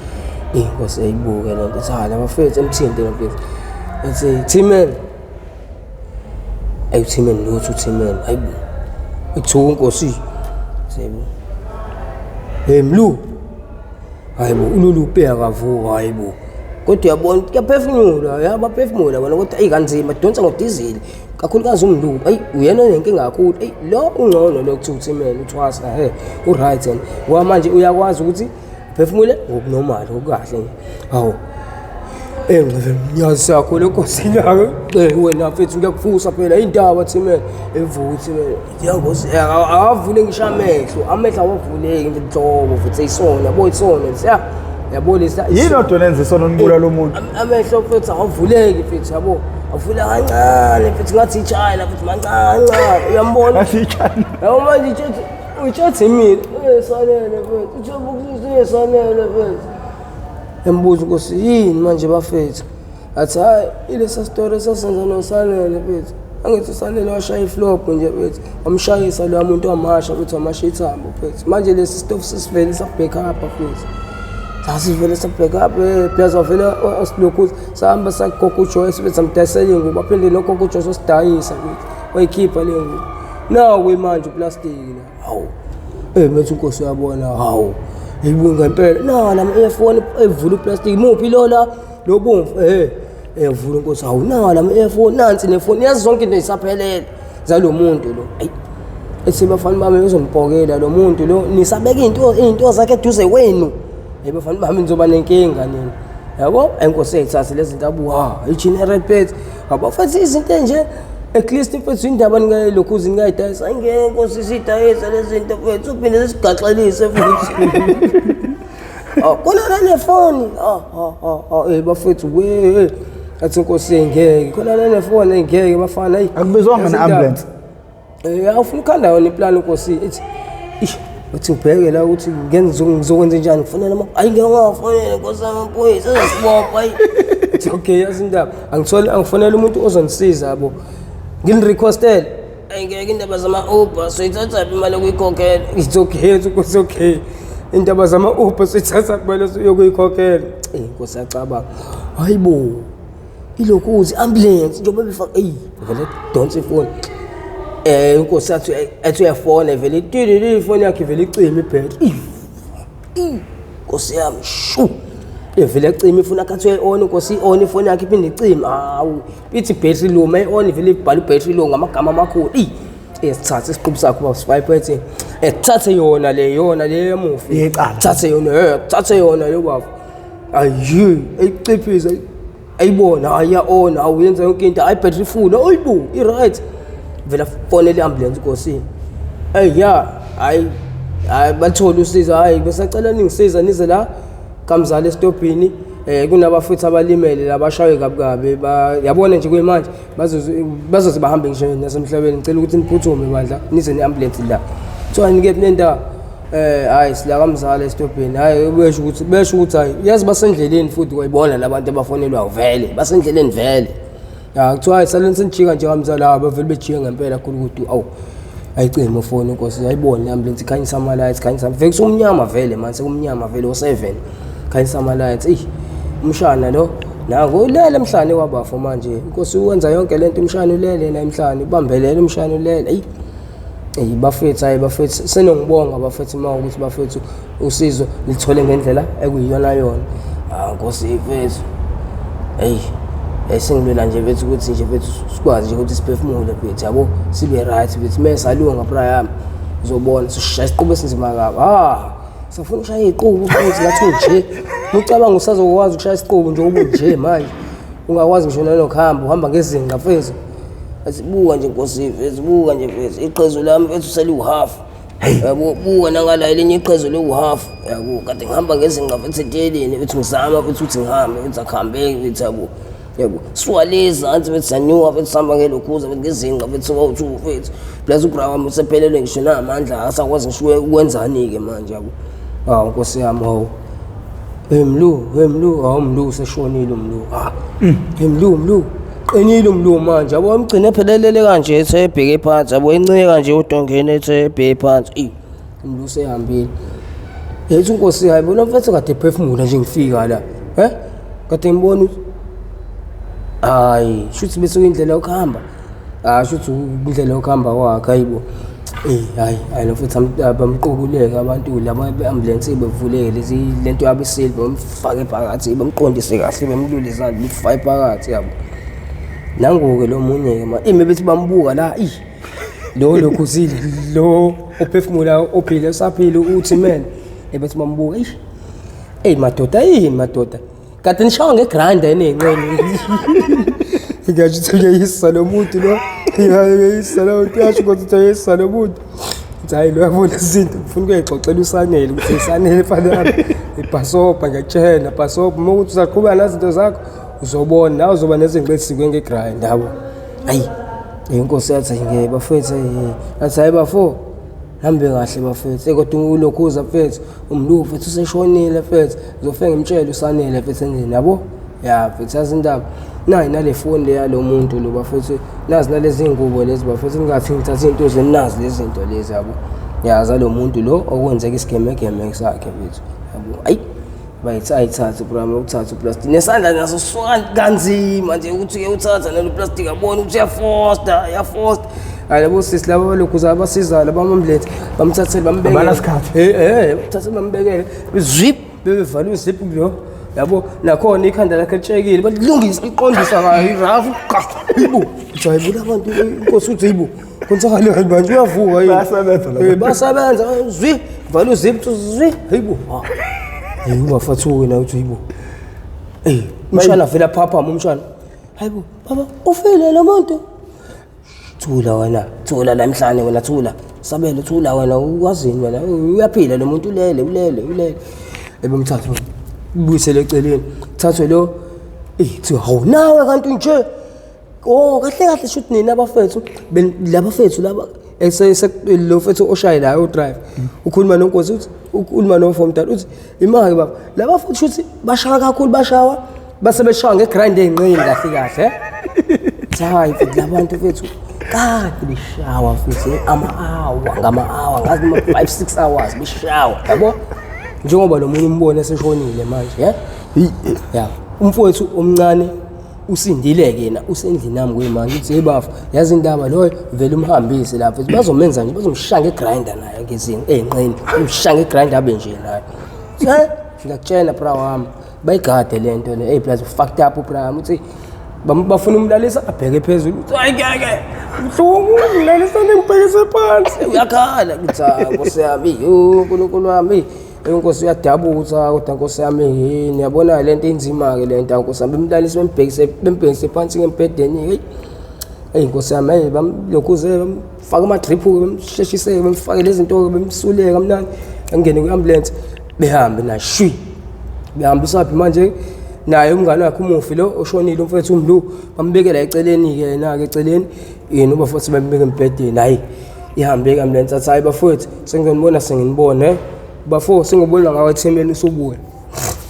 eyi nkosi ayibuke le nto ethi hayi labafethu emthinte lo mfethu ethi thimen ayi uthimen lutho uthimen hayibo ethuka inkosi sebo hey mlu hayibo ululu ubheka kavuka hayibo kodwa uyabona kuyaphefumula yabaphefumula bona kodwa eyi kanzima donsa ngodizili kakhulukazi umlungu eyi uyena onenkinga kakhulu eyi lo ungcono lo kuthiwa uthimele uthwasa he u-right yena ngoba manje uyakwazi ukuthi uphefumule ngokunormal ngokukahle nje hawu engceve mnyazi sakho lenkosi yake wena mfethu ngiyakufusa phela indaba thimele evuka uthimele yangosi akavule ngisho amehlo amehlo awavuleki nje nhlobo futhi isona yabo isona siya yabo lesa yini odwa nenza isona nibulala umuntu amehlo futhi awavuleki futhi yabo avula kancane futhi ngathi ichina futhi mancane uyambona ngathi ichina yabo manje ithi Utshathe mina, Sanele mfethu, uthemba ukuthi Sanele mfethu. Embuza inkosi yini manje bafethu? Athi hayi ilesa story esasenza noSanele mfethu. Angithi uSanele washaya iflop nje mfethu. Wamshayisa loya muntu wamasha ukuthi wamasha ithambo mfethu. Manje lesi stofu sesivele sabback up mfethu. Sasivele sabback up plus wavele wasilokhu sahamba sagogo uJoyce mfethu samdayisela ingubo aphinde nogogo uJoyce wasidayisa mfethu. Wayikhipha le ngubo. Nawu manje uplastiki la. Hawu. Methi inkosi uyabona hawu. Yibu ngempela. Na lama earphone evula uplastiki muphi lo la lo bomvu evula inkosi hawu na lama earphone nansi nefoni yazi zonke into isaphelele zalo muntu lo. Ayi. Ethi bafana bami uzongipokela lo muntu lo nisabeka into zakhe eduze kwenu. Bafana bami nizoba nenkinga nini. Yabo inkosi eyithathe lezi zinto abuha i-general pet. Abafethu izinto nje at least mfethu indaba ningayilokhu ningayidayisa angeke inkosi sidayisa lezi zinto mfethu uphinde sisigaxelise futhi. Oh khona nefoni. Oh bafethu we athi inkosi ngeke khona nefoni ngeke bafana hey. Akubizwanga ne-ambulance. Awufuna ukhanda yona iplan inkosi ithi ish uthi ubheke la ukuthi ngizokwenza njani ngifonela ama ayi ngeke ungafonela inkosi amaphoyisa azosibopha ayi. Ithi okay yazi indaba angithole angifonela umuntu ozongisiza yabo. Nginirequestele ayi ngeke indaba zama Uber soyithatha phi imali yokuyikhokhela. It's okay it's okay. Indaba zama Uber soyithatha phi imali yokuyikhokhela. Inkosi yacabanga hayibo ilokhu uthi ambulance njengoba befaka ey vele donsa ifoni. Inkosi athi uyafona vele itilili ifoni yakhe vele icima ibhetri. Inkosi yami shu. Vele icima ifoni yakhe athi uyayi-on inkosi i-on ifoni yakhe iphinde icime. Hawu ithi battery low mayi-on vele ibhala battery low ngamagama amakhulu. Sithathe isiqubu sakho baba swipe ethi thathe yona le yona le yemufi. Yecala. Thathe yona thathe yona lo baba. Ayi ayiciphisa ayibona hayi on awuyenza yonke into hayi battery full oyibu i right vela fonela iambulance inkosi hey ya hayi hayi bathola usizo hayi besacela ningisiza nize la kamzala esitobhini kunabafuthu abalimele labashaywe kabi kabi yabona nje kuyimanje bazoze bahambe ngisho nasemhlabeni ngicela ukuthi niphuthume bandla nize neambulance la kuthiwa nikephi nendawo hayi sila kamzala esitobhini hayi besho ukuthi hayi yazi basendleleni futhi kwayibona labantu abafonelwayo vele basendleleni vele ya kuthiwa hayi saleni senijika nje kamzala bavele bejike ngempela khulu ukuthi awu ayicima ifoni inkosi ayibone i-ambulance ikhanyisa ama-lights khanyisa vele kusumnyama vele manje sekumnyama vele o-7 khanyisa ama-lights eyi umshana lo nangu ulele emhlane wabafo manje inkosi uwenza yonke lento umshana ulele na emhlane ubambelele umshana ulele eyi bafethu hayi bafethu senongibonga bafethu uma ukuthi bafethu usizo lithole ngendlela ekuyiyona yona. Nkosi mfethu hey sengilwela nje mfethu ukuthi nje mfethu sikwazi nje ukuthi siphefumule mfethu yabo sibe right mfethu mesalunga bra yami uzobona sishaya isiqubu esinzima kabi. Safuna ukushaya iziqubu futhi ngathi nje ucabanga usazokwazi ukushaya isiqubu nje ubunje manje ungakwazi ngisho nanokuhamba uhamba ngezinqa mfethu. Asibuka nje nkosi mfethu buka nje mfethu iqhezu lami mfethu seliwu-half. Yabo buka nangala elinye iqhezu liwu-half yabo kade ngihamba ngezinqa mfethu etiyeleni mfethu ngizama mfethu ukuthi ngihambe mfethu akuhambeki mfethu yabo. Yabo suka le ezansi mfethu sanyuka mfethu sihamba ngelokhuza mfethu ngezinqa mfethu sobawu-two mfethu plus ubra wami usephelelwe ngisho namandla asakwazi ngisho ukwenzani-ke manje yabo. Hawu nkosi yami hawu. Hey Mlu, hey Mlu, hawu Mlu useshonile uMlu. Hey Mlu, Mlu. Qinile uMlu manje yabo emgcine ephelelele kanje ethe ebheke phansi yabo encike kanje udongeni ethe ebheke phansi. Umlu usehambile. Yethi inkosi hayi bona mfethu kade ephefumula nje ngifika la. Kade ngibona ukuthi hayi shuthi bese kuyindlela yokuhamba. Shuthi indlela yokuhamba kwakhe hayibo. Hayi hayi lo mfethu bamqukuleke abantu laba be-ambulance bevuleke lezi lento yabo iseli bamfake phakathi bamqondise kahle bemlule izandla bamfake phakathi yabo. Nangu-ke lo munye-ke ma ime bethi bambuka la lo lokhuzile lo ophefumula ophile usaphile uthi man ebethi bambuka eyi madoda yini madoda kade nishawa ngegranda eney'nqene. Ngasho ukuthi uyeyisa lo muntu lo uyeyisa lo muntu uyasho ukuthi uyeyisa lo muntu. Ngithi hayi lo yabona izinto ngifuna ukuyixoxela uSanele ukuthi uSanele mfana wami ibhasobha ngiyakutshela bhasobha uma ukuthi usaqhubeka nazinto zakho uzobona nawe uzoba nezinto ezisikwe ngegrind yabo. Hayi inkosi yathi ngeke bafethu athi hayi bafo Hambe kahle bafethu. Kodwa ulokhuza mfethu, umlungu mfethu useshonile mfethu. Ngizofike ngimtshele usanele mfethu endlini yabo. Ya mfethu yazi indaba. Nayi nale foni le yalo muntu lo bafethu. Nazi nalezi ngubo lezi bafethu ningathi ngithatha izinto zenu nazi lezi zinto lezi yabo. Ya zalo muntu lo okwenzeka isigemegeme sakhe mfethu. Yabo. Ayi bayithi ayithathe bro uthathe uplastic nesandla naso suka kanzima nje ukuthi ke uthatha nalo plastic abone ukuthi uyafosta uyafosta hayi labo sisi laba balokhu abasizayo laba amambulensi bamthathele bambekele Abanasikhathi. Bamthathele bambekele zip bebevala uzip lo yabo nakhona ikhanda lakhe litshekile balilungisa liqondisa kayo irafu hayibo jayibula abantu inkosi uthi hayibo kwenzakaleni manje uyavuka yini Bayasebenza laba. Bayasebenza zwi vala uzip zwi hayibo hey ubafathuke nawe uthi hayibo umshana vele aphaphama umshana hayibo baba ufile lo muntu thula wena thula la emhlane wena thula sabele thula wena uwazini wena uyaphila lo muntu ulele ulele ulele ebemthatha buyisele eceleni thathwe lo thiwa hawu nawe kanti nje oh kahle kahle shuthi nina abafethu labafethu laba lo fethu oshayelayo udrive ukhuluma nonkosi uthi ukhuluma nomfo omdala uthi imali baba laba futhi shuthi bashaya kakhulu bashawa base beshaya ngegrind eyinqeni kahle kahle hayi futhi labantu fethu kade beshawa futhi ama-hour ngama-hour ngazi noma 5 6 hours beshawa yabo njengoba lo munye umbone eseshonile manje ya umfowethu omncane usindile-ke yena usendlini yami kuyimanje uthi hey bafo yazi indaba loyo vele umhambise lapho bazomenza nje bazomshaya ngegrinder naye ngezinto ey'nqeni umshaya ngegrinder abe nje naye ngiyakutshela bra wami bayigade le nto le hey plus fucked up bra wami uthi bafuna umlalisa abheke phezulu uthi hayi ngeke buhlungu ngilalisa ngibhekise phansi uyakhala ngithi hayi nkosi yami yo nkulunkulu wami inkosi uyadabuka ukuthi ah kodwa nkosi yami yini yabona le nto inzima-ke le nto nkosi yami bemlalisa bembhekise bembhekise phansi ngembhedeni heyi eyi nkosi yami eyi bamlokhuze bamfake ama-drip-ke bemsheshiseke bemfake lezi zinto-ke bemsuleke kamnandi angene kwi-ambulensi behambe naye shwi behambisaphi manje naye umngane wakhe umufi lo oshonile umfethu umlu bambekela eceleni-ke yena-ke eceleni yena ubafowethu bambeke embhedeni hhayi ihambe i-ambulensi athi hayi bafowethu sengizonibona senginibone bafo sengibona ngawe ethemeni usubuya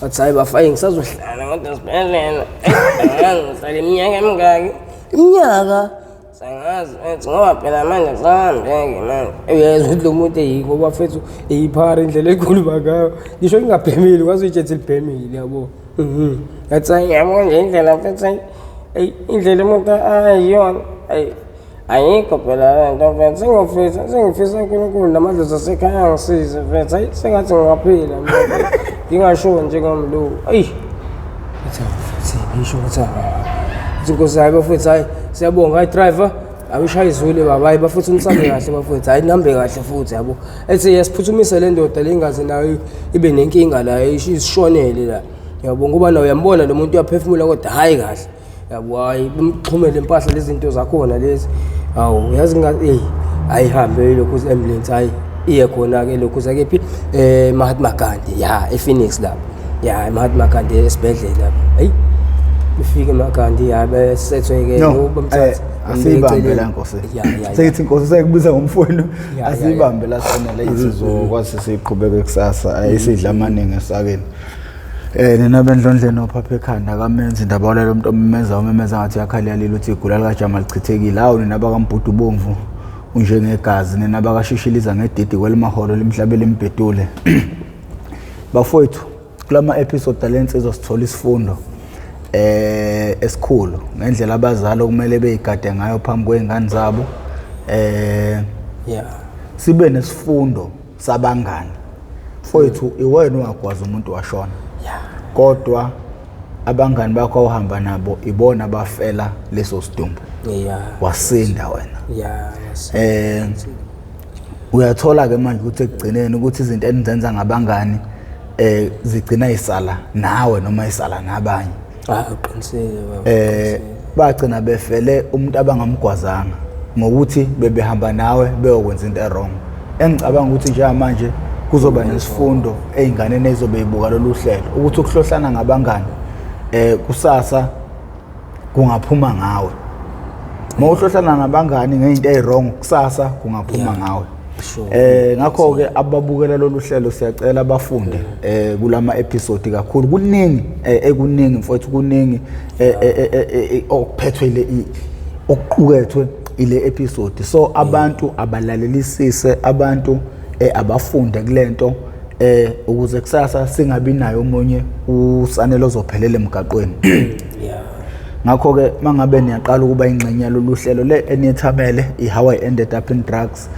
athi hayi bafo ayi ngisazohlala kodwa esibhedlela angazi ngihlala iminyaka emingaki iminyaka sangazi mfethu ngoba phela manje kusahambeki manje uyezwa ukuthi lo muntu eyi ngoba fethu eyiphara indlela ekhuluma ngayo ngisho ngingabhemile kwaze uyitshethi libhemile yabo athi hayi yabo nje indlela mfethu eyi indlela umuntu ayiyona eyi ayikho phela le nto mfethu sengiyofisa sengifisa unkulunkulu namadlozi asekhaya angisize mfethu hayi sengathi ngingaphila mina ngingashoni njengomlungu eyi athi futhi ngisho ukuthi uthi inkosi hayi bafethu hayi siyabonga hayi driver awushaye izule baba hayi bafethu nisabe kahle bafethu hayi nihambe kahle futhi yabo ethi yasiphuthumise le ndoda le ingaze nayo ibe nenkinga la isishonele la yabo ngoba nawe uyambona lo muntu uyaphefumula kodwa hhayi kahle yabo hayi bemxhumele impahla lezi zinto zakhona lezi hawu yazi eyi ayihambe lokhu ambulance hayi iye khona-ke lokhu zakephi Mahatma Gandhi ya ePhoenix lapho ya Mahatma Gandhi esibhedlela lapho hayi ifike eMagandhi ya besethwe-ke No, asiyibambe la nkosi. Seyithi inkosi seyikubiza ngomfowenu. Asiyibambe la sanele sizokwazi siqhubeke kusasa ayisidla amaningi esakeni. Nina bendlondleni ophapha ekhanda kamenzi indaba walelo umuntu omemeza umemeza ngathi uyakhala yalila uthi igula likajama lichithekile. Hawu nina bakaMbhudu bomvu unjengegazi nina bakashishiliza ngedidi kwelimaholo limhlabe limbhedule. Bafowethu kulama episode alensizwa sithola isifundo esikhulu ngendlela abazali okumele beyigade ngayo phambi kwezingane zabo. Sibe nesifundo sabangani. Mfowethu iwena ungagwazi umuntu washona. Kodwa abangani bakho awuhamba nabo ibona abafela leso sidumbu. Wasinda wena. Uyathola ke manje ukuthi ekugcineni ukuthi izinto enizenza ngabangani zigcina isala nawe noma isala nabanye. Uqinisile baba. Bagcina befele umuntu abangamgwazanga ngokuthi bebehamba nawe beyokwenza into ewrong. Engicabanga ukuthi njengamanje kuzoba nesifundo ey'nganeni ezizobe yibuka lolu hlelo ukuthi ukuhlohlana ngabangani kusasa kungaphuma ngawe. Uma uhlohlana nabangani ngey'nto ey'wrong kusasa kungaphuma ngawe. Ngakho ke ababukela lolu hlelo siyacela bafunde kulama episode kakhulu. Kuningi ekuningi mfowethu, kuningi okuphethwe ile okuqukethwe ile episode. So abantu abalalelisise, abantu abafunde kulento ukuze kusasa singabi nayo omunye usanelo ozophelela emgaqweni. Ngakho ke mangabe niyaqala ukuba ingxenye yalolu hlelo le eniyethamele i-How I Ended Up in Drugs,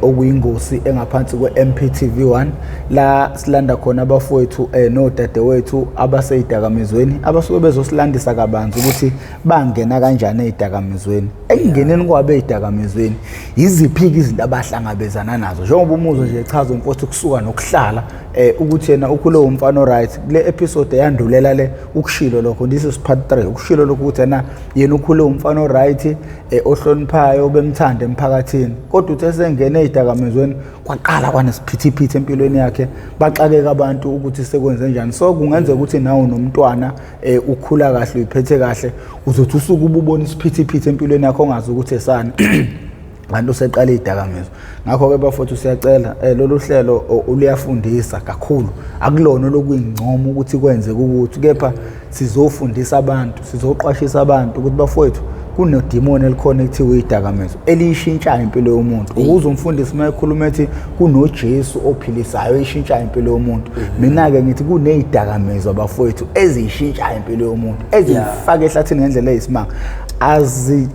okuyingosi engaphansi kwe-MPTV1, la silanda khona abafowethu nodadewethu abaseyidakamizweni abasuke bezosilandisa kabanzi ukuthi bangena kanjani ezidakamizweni, ekungeneni kwabo ezidakamizweni yiziphi izinto abahlangabezana nazo. Njengoba umuzwe nje echaza umfowethu kusuka nokuhlala ukuthi yena ukhule umfana right. Kule episode eyandulela le ukushilo lokho, this is part 3, ukushilo lokho ukuthi yena ukhule umfana right, ohloniphayo, bemthanda emphakathini, kodwa uthe sengene ezidakamizweni kwaqala kwanesiphithiphithi empilweni yakhe, baxakeka abantu ukuthi sekwenze njani. So kungenzeka ukuthi nawe nomntwana ukhula kahle, uyiphethe kahle, uzothi usuke ububona isiphithiphithi empilweni yakho ongazi ukuthi esani, kanti useqala izidakamizwa. Ngakho-ke bafowethu siyacela, lolu hlelo luyafundisa kakhulu, akulona lokuyingcoma ukuthi kwenzeke ukuthi, kepha sizofundisa abantu, sizoqwashisa abantu ukuthi bafowethu kunedimoni elikhona ekuthiwa izidakamizwa eliyishintshayo impilo yomuntu. Ukuze umfundisi uma ekhuluma ethi kunoJesu ophilisayo eyishintshayo impilo yomuntu, mina-ke ngithi kunezidakamizwa bafowethu eziyishintshayo impilo yomuntu, eziyifaka ehlathini ngendlela eyisimanga.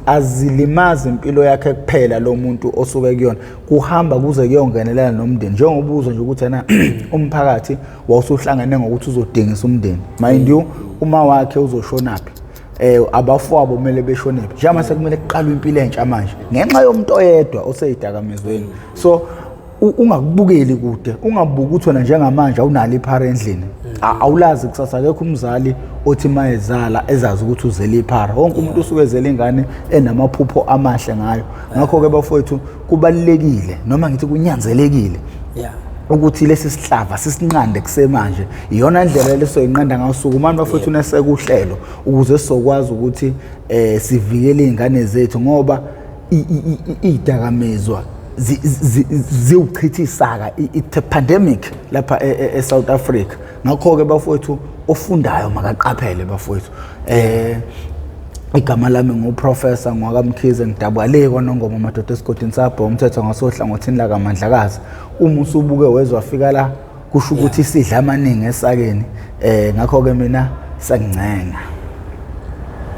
Azilimazi impilo yakhe kuphela lo muntu osuke kuyona, kuhamba kuze kuyongenelela nomndeni. Njengoba uzwa nje ukuthi yena umphakathi wawusuhlangene ngokuthi uzodingisa umndeni, mind you uma wakhe uzoshonaphi, abafowabo kumele beshonephi, njengoba sekumele kuqalwe impilo entsha manje ngenxa yomuntu oyedwa oseyidakamizweni. So ungakubukeli kude, ungabuki ukuthi wena njengamanje awunalo iphara endlini, awulazi kusasa. Akekho umzali othi mayezala ezazi ukuthi uzele iphara. Wonke umuntu usuke ezele ingane enamaphupho amahle ngayo. Ngakho-ke bafowethu kubalulekile, noma ngithi kunyanzelekile ukuthi lesi sihlava sisinqande kusemanje. Iyona ndlela lesoyinqanda ngayo. Sukumani bafowethu, neseke uhlelo ukuze sizokwazi ukuthi sivikele iy'ngane zethu, ngoba iy'dakamizwa ziwuchitha isaka, it's a pandemic lapha e-South Africa. Ngakho-ke bafowethu ofundayo makaqaphele bafowethu. Igama lami nguProfessor ngwakaMkhize, ngidabuka le kwaNongoma, madoda, esigodini sabho umthetho ngasohlangothini lakaMandlakazi. Uma usubuke wezwa fika la, kusho ukuthi isidla amaningi esakeni. Ngakho-ke mina sengincenga.